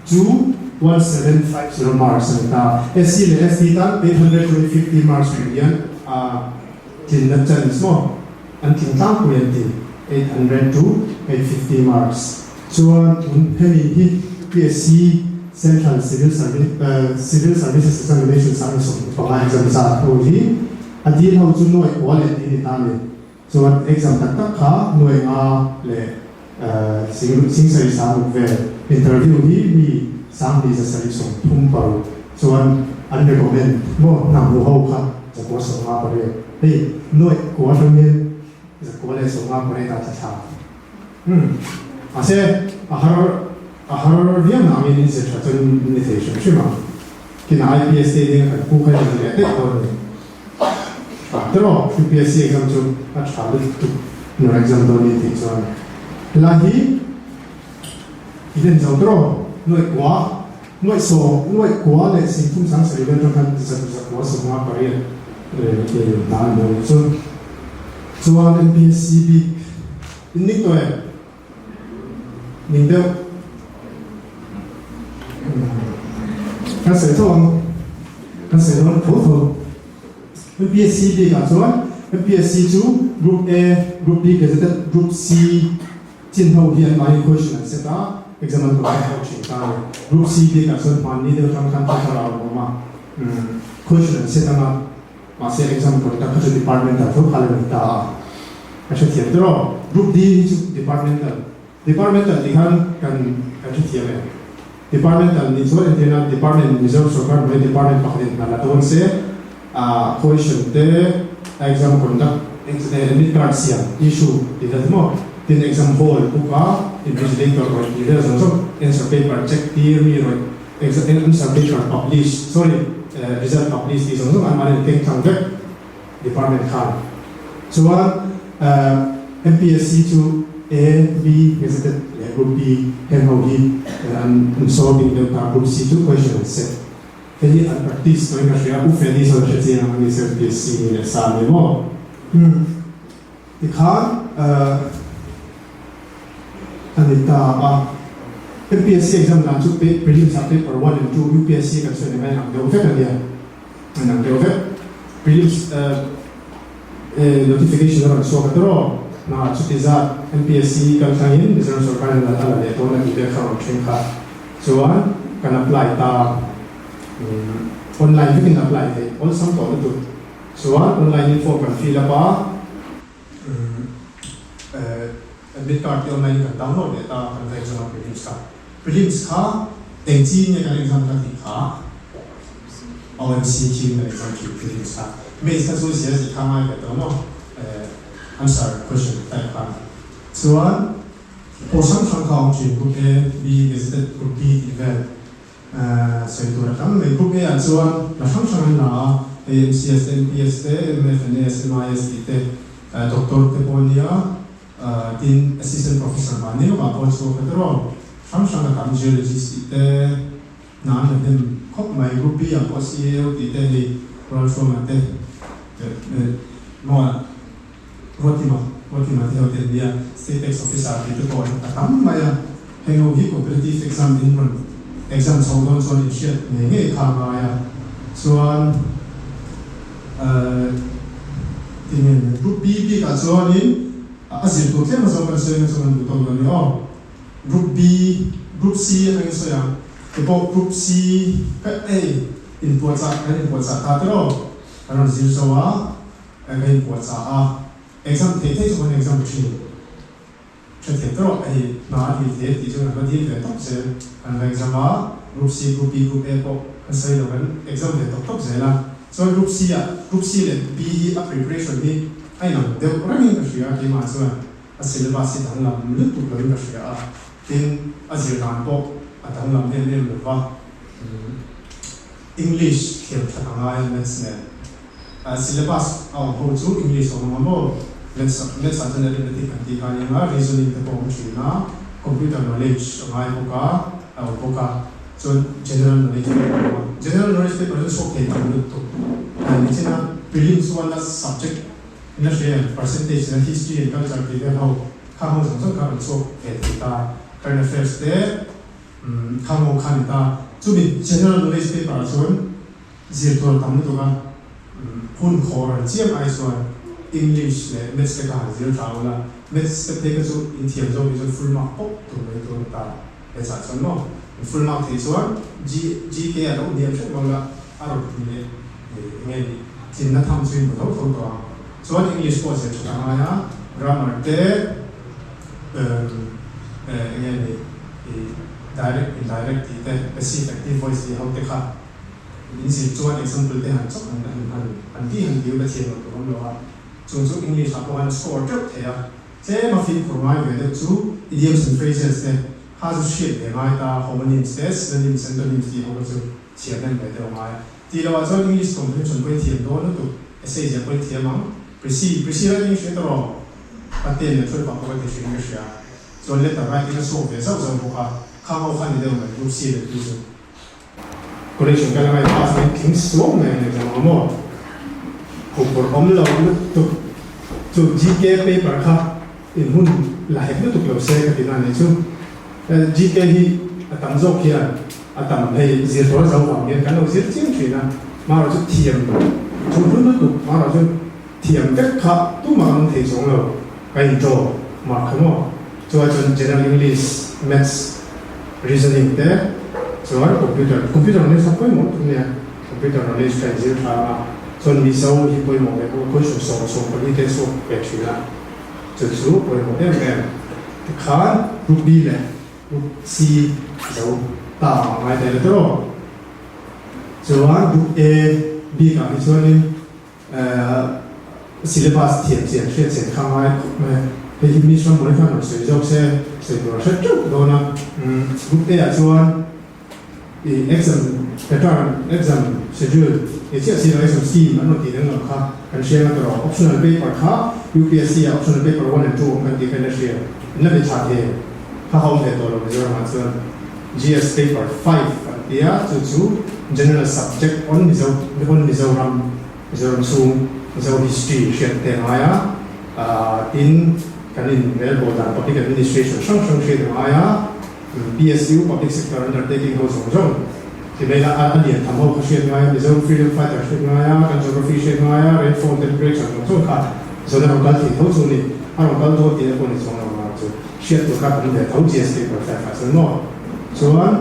Chu 1750 marks a ni ta. SC leh ST tan 850 marks hmuh hian a tlinna chance maw an tling tlangpui an ti, 800 to 850 marks. Chuan tun hemi hi PSC Central Civil Service Civil Services Examination 2015 exam zat ho hi a dil ho chu nuaih kua leh ti ni ta ni. Chuan exam tak tak kha nuai nga leh sing sarih sang ruk vel interview hi mi 10,136 chuan an recommend maw hna hmu ho kha 958 hei nuai kua atangin 958 ah thla thla umm mahse a har a har viau na angin in zir tha chuan ni thei hrim hrim ang kinah IPS te ding a kan pu kha in leh daih dawn a ni. Tiraw UPSC exam chu a tha lutuk nur exam dawn ni tih chuan helai hi i den zo tiraw nuaih kua nuaih sawm nuaih kua leh 30 70 vel atang khan 198 hna an hmu chu chuan MPSC bik in ning tawh em ning deuh kan sawi tho ang kan sawi dawn tho tho MPSC bik ah chuan MPSC chu group A group B gazetted group C chin ho hi an mahni question an set a exam an provide ho thin ta a ni group C bik ah chuan hmanni deuh atang khan thil thar a awm awm a question an set anga Mahse exam conduct kha chu departmental tho kha lo ni ta a, ka hrethiam tawh aw. Group D hi chu departmental, departmental tih khan kan kan hrethiam em? Departmental nih chuan entir nan department Mizoram sorkar hnuaia department pakhat in hna la dawn se, ah question te, exam conduct, admit card siam, issue tih vel te maw? Tin exam hall book a invigilator rawih tih vel zawng zawng answer paper check tir mi rawih exam answer paper publish sorry result publish tih zawng zawng an mahni an keng tlang vek department khan chuan MPSC chu A, B gazetted leh group B heng ho hi an sawr bik deuh ta group C chu question an set. Hei hi an practice tawhin ka hria, U Feli sawn a hre chiang ang a ni MPSC ni leh sa ni maw? Umm tikhan a ni ta a, MPSC exam dan chu prelims ah paper one and two UPSC kan sawi ang a inang deuh vek a nia, a inang deuh vek. Prelims notification a rawn chhuak a tawh na chuti zat MPSC kaltlangin Mizoram sorkarin a la leh dawn a tih vel kha a rawn thleng kha. Chuan kan apply ta online vekin apply theih awlsam tawh lutuk. Chuan online in form kan fill up a, admit card te online in kan download leh ta kan va exam a prelims kha. Prelims kha eng chi nge kan exam ka tih kha OMCQ in kan exam thin prelims kha. Mains kha chu zia zia kha ngai ve tawh maw answer question type khan. Chuan Pawl hrang hrang kha a awm thin, Group A, B, Gazetted Group B tih vel sawi tur a tam mai. Group A ah chuan hna hrang hrang an la a, hei MCS te, MPS te, MFNAS, MIS tih te, Doctor te pawh a nia, tin Assistant Professor mahni lawkah pawh a chhuak a tiraw, hrang hrang a tam, Geologist tih te, hna an la hnem khawp mai. Group B ah pawh CAO tih te hei Ralhruama te, maw Ruatima, Ruatima te ho te an nia, State Tax Officer tih te pawh an ta tam mai a, heng ho hi Competitive Exam in rawn exam chho dawn chuan in hriat ngei ngei kha a ngai a, chuan tinge ni Group B bik ah chuanin a zir tur tlem azawng kan sawi ang chuan kan duh tawk lo a ni aw, Group B, Group C atangin sawi ang, keipawh Group C ka ei inpuahchah kan inpuahchah ta tiraw kan rawn zir zo a. Ka inpuahchah a, exam theih theih chu kan exam thin. Hrethiam tawh hei hna a dil thei a tih chuan kan va dil ve tawp zel. Kan va exam a, Group C, Group B, Group A pawh kan sawi lo kan exam ve tawp tawp zel a. Chuan Group C ah, Group C leh B hi a preparation hi a inang deuh rengin ka hria a, keimah chuan a syllabus hi danglam lutuk loin ka hria a, tin a zir dan pawh a danglam em em lo va. English thiam that a ngai a maths nen. Syllabus a awm ho chu English a awm ang a maw? Maths maths ah chuan arithmetic kan tih kha a nia, reasoning te pawh a awm thin a, computer knowledge a ngai bawk a, a awm bawk a, chuan general knowledge pawh a awm a. General knowledge paper chu chhuak thei tam lutuk a ni chin a, prelims chuan a subject in a hria em, percentage in a history and culture tih vel ho kha ho zawng zawng kha a rawn chhuak ve thei ta, current affairs te kha ho kha a ni ta. Chumi general knowledge paper ah chuan Zir tur a tam lutuk a, hun khawr an chiam ai chuan English leh Maths te kha han zir tha ula, Maths te phei kha chu in thiam zawk nih chuan full mark pawp tur mai tur a ni ta. Hechah chuan maw in full mark theih chuan G GK a lo hniam hrep maw la a rawn ti leh eng nge ni tlinna tham chu in hmu tho tho tawh ang. Chuan English pawh zir that a ngai a, grammar te eng nge ni direct indirect tih te passive active voice tih ho te kha In zir chuan example te han chawp han han han han tih han tiu la thiam lo tur awm lo a, chung chu English ah pawh khan a score teuh thei a, tlem a fimkhur ngai ve deuh chu idioms and phrases te kha chu hriat ve ngai ta, homonyms te synonyms antonyms tih ho kha chu chhiar hnem ve deuh a ngai a. Tih loh ah chuan English comprehension pawhin thiam dawn lutuk, essay ziah pawhin thiam ang, presi presi writing hria ta rawh, paten leh thawih pah pawh ka ti hrim ka hria, chuan letter writing a chhuak ve zauh zauh bawk a, khang ho kha ni deuh mai group C leh B chu. College an kal angai pass mai tling suau mai an exam ang maw? Huphurh awm lo lutuk chu GK paper kha in hun la hek lutuk lo se ka ti na nih chu. GK hi a tam zawk hian a tam hei zir tur a zo vang hian kan lo zir chiang thin a, marawh chu thiam chu hun lutuk marawh chu thiam vek kha tumah kan awm thei chuang lo ka in draw mark kha maw? Chuai chuan General English, Maths, Reasoning te chuan Computer, Computer knowledge kha pawimawh lutuk nia, Computer knowledge kha inzir tha a, chuan Mizo hi pawimawh ve bawk a, question 14 te chhuak ve thin a, chu chu pawimawh em em. Tikhan Group B leh Group C zo ta a ngai ta ila tawh. Chuan Group A bikah hi chuanin Syllabus thiam chian hriat chian kha ngai khawp mai a. Hei hi Miss Rambuai khan rawn sawi zawk se, sawi tur a hre teuh dawn a. Group A ah chuan i exam pattern, exam schedule ni chiah si lo exam scheme an rawn tih danglam kha kan hria nga tawh. Optional paper kha UPSC ah optional paper one and two awm kan tih kha in la hria. In la be tha thei em? Kha kha awm ve tawh lo Mizoram ah chuan GS paper 5 an ti a, chu chu General Subject on Mizo on Mizoram, Mizoram chhung Mizo history hriat te a ngai a, tin kan in relbawl dan public administration hrang hrang hriat a ngai a, PSU, Public Sector Undertaking ho zawng zawng ti mai la a lian tham ho kha hriat ngai a, Mizo Freedom Fighter hriat ngai a, kan Geography hriat ngai a, Rainfall Temperature zawng zawng kha zawn a rawn kal thei tho chu ni, a rawn kal dawn tih na pawh ni chuang lo ang chu hriat tur kha kan ve tho GST perfect ah chuan maw chuan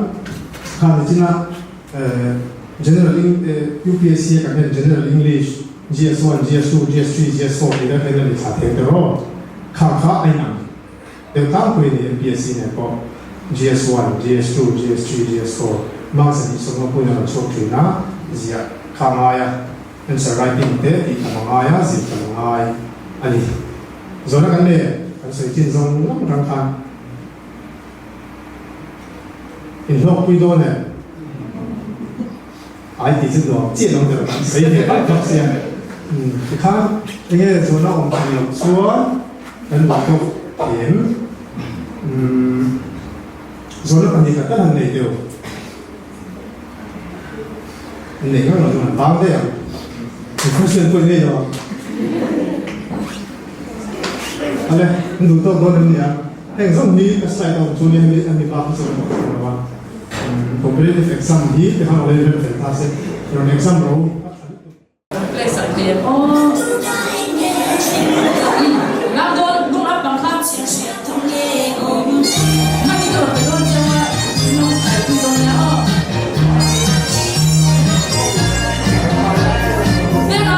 kha nichina General UPSC a kan en General English GS1, GS2, GS3, GS4 tih vel kha in la ni thla thei tawh aw kha kha a inang. Deuh tlangpui a ni MPSC nen pawh GS one, GS two, GS three, GS four mark 250 pawhin a rawn chhuak thin a, ziah kha a ngai a, answer writing te tih tam a ngai a, zir tam a ngai a ni. Zawhna kan nei em? Kan sawi chin zawng zawng atang khan inhlawkpui dawn em? Ai tih chu nuam chiah lo deuh kan sawi ve vak vak sia. Tikhan enge zawhna awm thei loh chuan kan duh tawk em? Zawhna pahnih khat tal han nei deuh. An nei ngang lo chuan an vang daih ang. An question pawh in nei lo ang. Ale, an duh tawk dawn em ni a? Heng zawng hi ka slide a awm chu nia hemi a mi bak hi chu awm tawh lo a. Competitive exam hi ti khan awlei rem fel ta se rawn exam ro a tha lutuk. Play sak thei em aw. Nang dawn hnung ap bang kha. Nang hi ka rawn pe dawn chiang a, nang kai pui dawn nia aw. Hmela.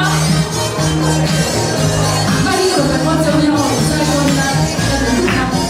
Nang hi ka rawn pe dawn chiang nia aw, zai dawn nia ka duh lutuk a.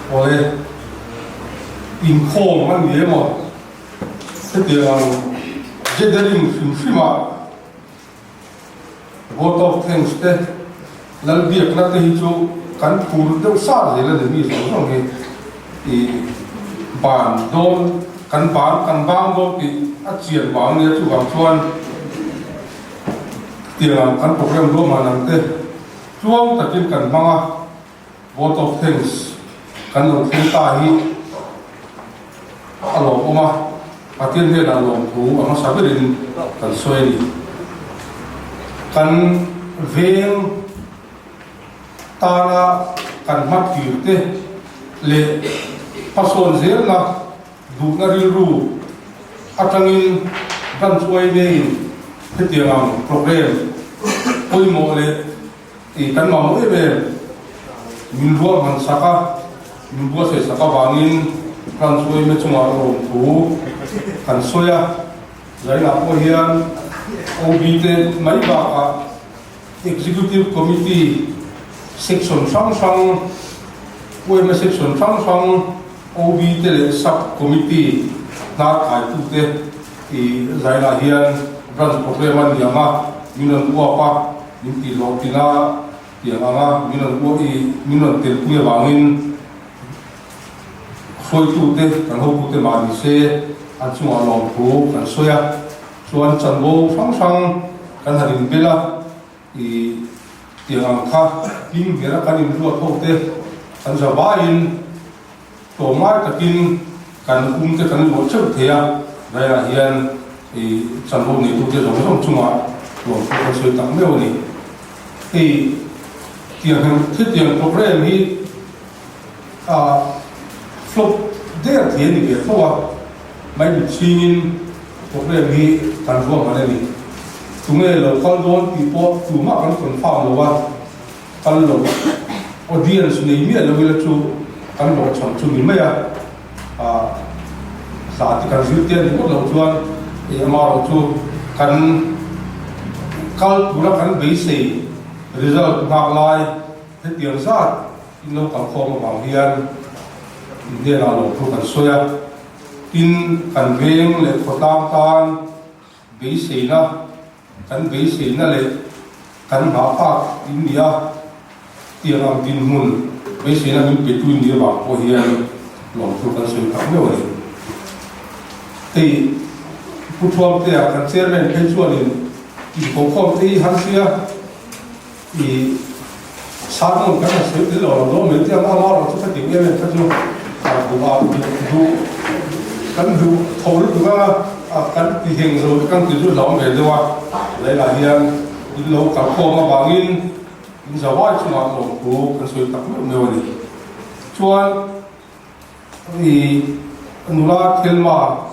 Awle, inkhawm a ni emaw hetiang ang gathering hrim hrimah vote of thanks te Lalbiakna te hi chu kan phur deuh sa zel a ni mi zawng zawng hi i ban dawn kan ban kan bang dawn tih a chian vang a nia chuvang chuan tiang ang kan program ruahman ang te Tluang takin kan hmang a, vote of thanks kan lo thleng ta hi a lawmawm a, Pathian hnenah lawmthu a hmasa berin kan sawi a ni. Kan veng tana kan hmathlir te leh hmasawn zelna duhna rilru atangin branch YMA-in hetiang ang program pawimawh leh ih kan mamawh em em min ruahman sak a, min buatsaih sak avangin branch YMA chungah lawmthu kan sawi a. Zainah pawh hian OB te mai bakah Executive Committee section hrang hrang, yma section hrang hrang, OB te leh Sub Committee hnar thaitute i zailah hian Branch Program a ni ang a, min rawn uap a, min tih hlawhtlin a tiang ang a, min rawn uap i min rawn telpui avangin hruaitute kan hotute mah ni se an chungah lawmthu kan sawi a. Chuan chanvo hrang hrang kan han inbel a, i tiang ang kha hlim bera kan inruat ho te kan za vaiin tlawmngai takin kan um te kan luah theuh thei a, raiah hian i chanvo neitute zawng zawng chungah lawmthu kan sawi tak meuh a ni. Hei tiang hetiang program hi a flop der thei a ni ve tho a, mai mitchhingin Program hi kan ruahman a ni. Tunge lo kal dawn tih pawh tumah kan confirm lo a, kal lo audience nei miah lo ila chu kan hlawhchham chu ni mai a, hla te kan zir te a ni ngawt loh chuan amaherawh chu kan kal tura kan beisei result nghak lai hetiang zat in lo kalkhawm avang hian inhnenah lawmthu kan sawi a. Tin, kan veng leh khawtlang tan beiseina, kan beiseina leh kan nghahfak in ni a, tiang ang dinhmun beiseina min petu in nih avang pawh hian lawmthu kan sawi tak meuh a ni. Hei Pu Thuamtea kan Chairman phei chuanin inkhawhkhawm te hi harsia I sermon kan han sawi tel lo lo dawn mai te ang a, amaherawh chu ka ti em em kha chu duh ah duh kan duh tho lutuk ang a, kan ti heng zo te kan ti chu hlauhawm ve deuh a, leilah hian in lo kalkhawm avangin in zawai chungah lawmthu kan sawi tak meuh meuh a ni. Chuan i nula Thelma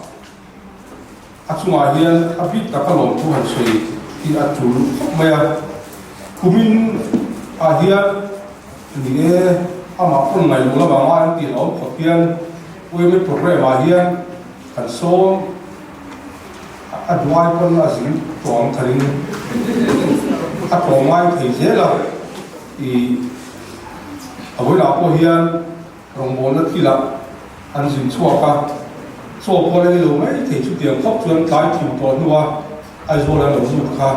A chungah hian a bik taka lawmthu han sawi hi a tul khawp mai a, kumin ah hian ni e, amah pawn ngaihloh lam anga an tih hlauhawm khawp hian UMA program ah hian kan sawm a duai pawn a zin tawng ka ring a tawng ngai thei zel a, i a vawilah pawh hian Rawngbawlna thilah an zin chhuak a, chaw pawh la ni lo mai thei chutiang khawp chuan tlai thim tawh hnua Aizawl an lo lut kha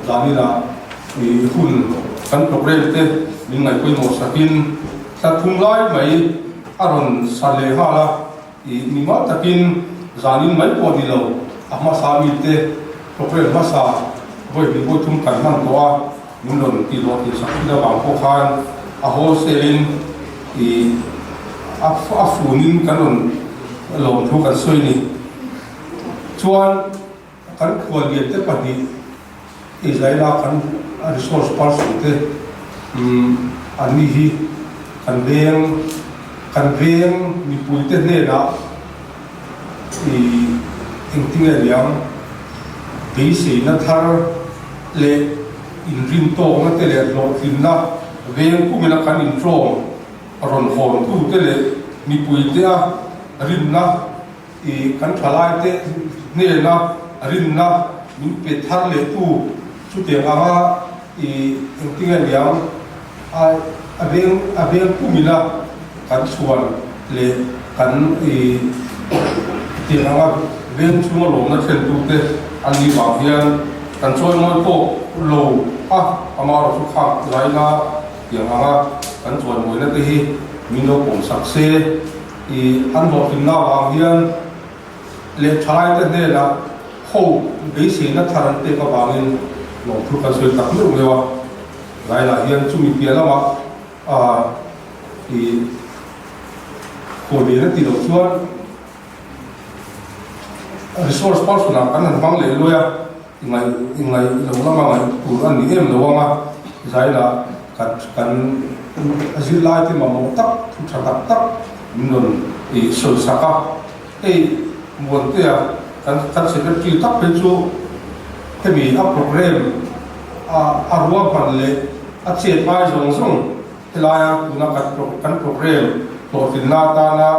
zaninah i hun kan programme te min ngaihpawimawh sakin thla thum lai mai a rawn sa leh nghal a, i mimal takin zanin mai pawh ni lo a hmasa mite programme hmasa vawi hnih vawi thum kan hman tawh a. Min rawn tih hlawh tih sak thin avang pawh khan a wholesale in i a funin kan rawn lawmthu kan sawi ni. Chuan kan khuallian te pahnih Israela kan resource person te an ni hi kan veng kan veng mipui te hnenah i. Engtinge niang beiseina thar leh inrintawkna te leh hlawhtlinna veng kumina kan intawng rawn hawntu te leh mipuite a rinna i kan thalaite hnena rinna min pe thar leh tu chutiang anga i engtinge niang a a veng a veng pumina kan chhuan leh kan i tiang anga veng chhunga lawmna thlentute an nih vang hian kan chawimawi tawk lo a, amaherawhchu chu khak laina tiang anga kan chawimawi na te hi min lo pawm sak se. I an hlawhtlinna avang hian leh thalaite hnenah hope beiseina thar an pek avangin lawmthu kan sawi tak meuh meuh a. Lailah hian chumi piah lamah i khuallian a tih loh chuan resource person ah kan han hmang leh luai a, i ngaih i ngaih loh lama ngaih tur a ni em lo ang a, Zailah kan kan zirlai te mamawh tak thu tha tak tak min rawn i sawi sak a, hei Muantea kan kan secretary tak phei chu hemi a program a a ruahman leh a chet ngai zawng zawng helaia tuna kan kan program hlawhtlinna atana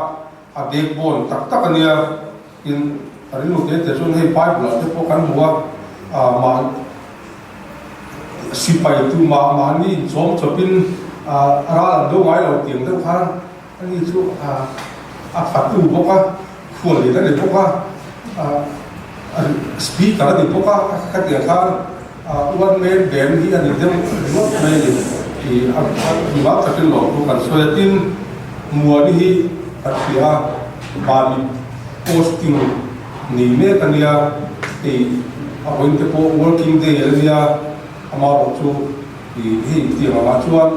a backbone tak tak a nia. Tin, a rilru te te chuan hei Bible ah te pawh kan hmu a, ah mah sipai tu mah mahni inchawm chawpin ah ral an do ngai lo tiang deuh khan ani chu ah a fatu bawk a, khualin a ni bawk a, ah speaker a ni bawk a, khatiang khan ah one man band hi a ni deuh ringawt mai a ni tih a hmuh takin lawmthu kan sawi a. Tin, Muani hi ka hria a, mahni posting nei mek a nia, hei a vawiin te pawh working day a la nia, amaherawh chu ih hei tiang angah chuan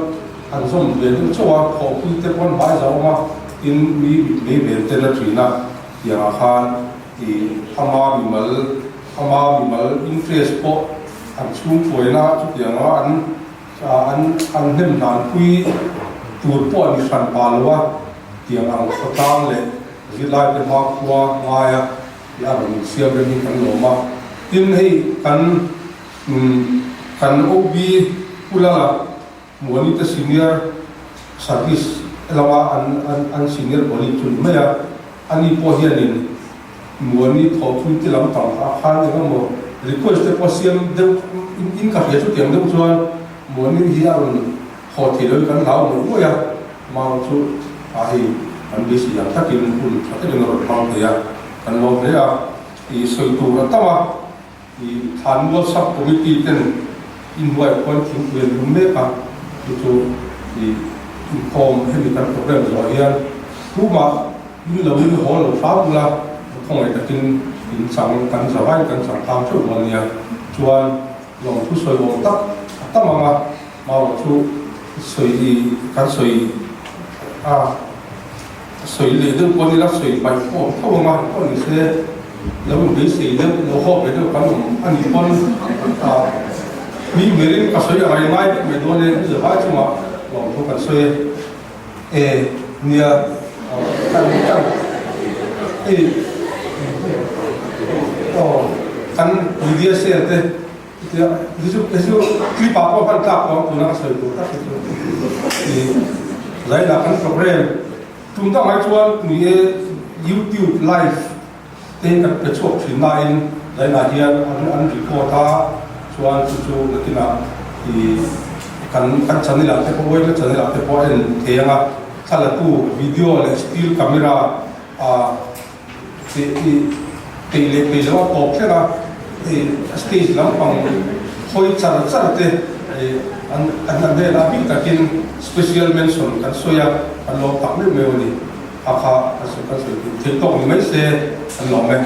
an zawm ve deuh chauh a, thawhpui te pawh an hmai zau awm a, tin mi mitmei vel te la thin a, tiang ah khan ih ama mimal ama mimal interest pawh an chhungkuaina chutiang a an An an hnem hlanpui tur pawh a ni hran pah lo a, tiang ang khawtlang leh zirlaite hma khua ngaia tih a rawn insiam reng hi kan lawm a. Tin, hei kan kan OB Pu Lala Muani te senior service lama an an an senior colleague chu ni mai a, ani pawh hianin Muani thawhpui te lam pang ah khan eng emaw request te pawh siam deuh in ka hria chutiang deuh chuan Muani hi a rawn haw thei lo in kan hlau ngawih ngawih a, amaherawh chu ah hei kan beisei ang takin hun tha takin a rawn hmang thei a, kan lawm hle a, ih sawi tur a tam a. I Thlanmual Sub Committee ten inhnuaiah khuan thingpui an lum mek a, chu chu i inkhawm hemi kan program zawh hian tumah in lo in haw lo hram ula, khawngaih takin in chang kan za vai kan chang tlang theuh dawn nia. Chuan lawmthu sawi awm tak a tam ang a, marawh chu sawi i kan sawi a sawi leh deuh pawn ila sawi paih pawh awm tho ang a, pawh ni se. Lo inbeisei deuh, lo hawp ve deuh kan awm a nih pawn mi mirin ka sawi a ngai ngai vek mai dawn e, mi zavai chungah lawmthu kan sawi e, e nia kan kan hei aw kan media cell te tia hi chu hi chu clip ah pawh hman tlak pawh tuna ka sawi tur tak hi chu i zainah kan program Tum dangah chuan ni e YouTube live te kan pe chhuak thin nain zainah hian an an record a, chuan chu chu nakinah i kan kan channel ah te pawh web channel ah te pawh a en thei ang a, thlalatu video leh still camera a i peih leh peih loh a tawp thleng a, i stage lampang hawi char char te an an hnenah bik takin special mention kan sawi a, kan lawm tak meuh meuh a ni. A kha kan sawi kan sawi theih tawk ni mai se kan lawm e.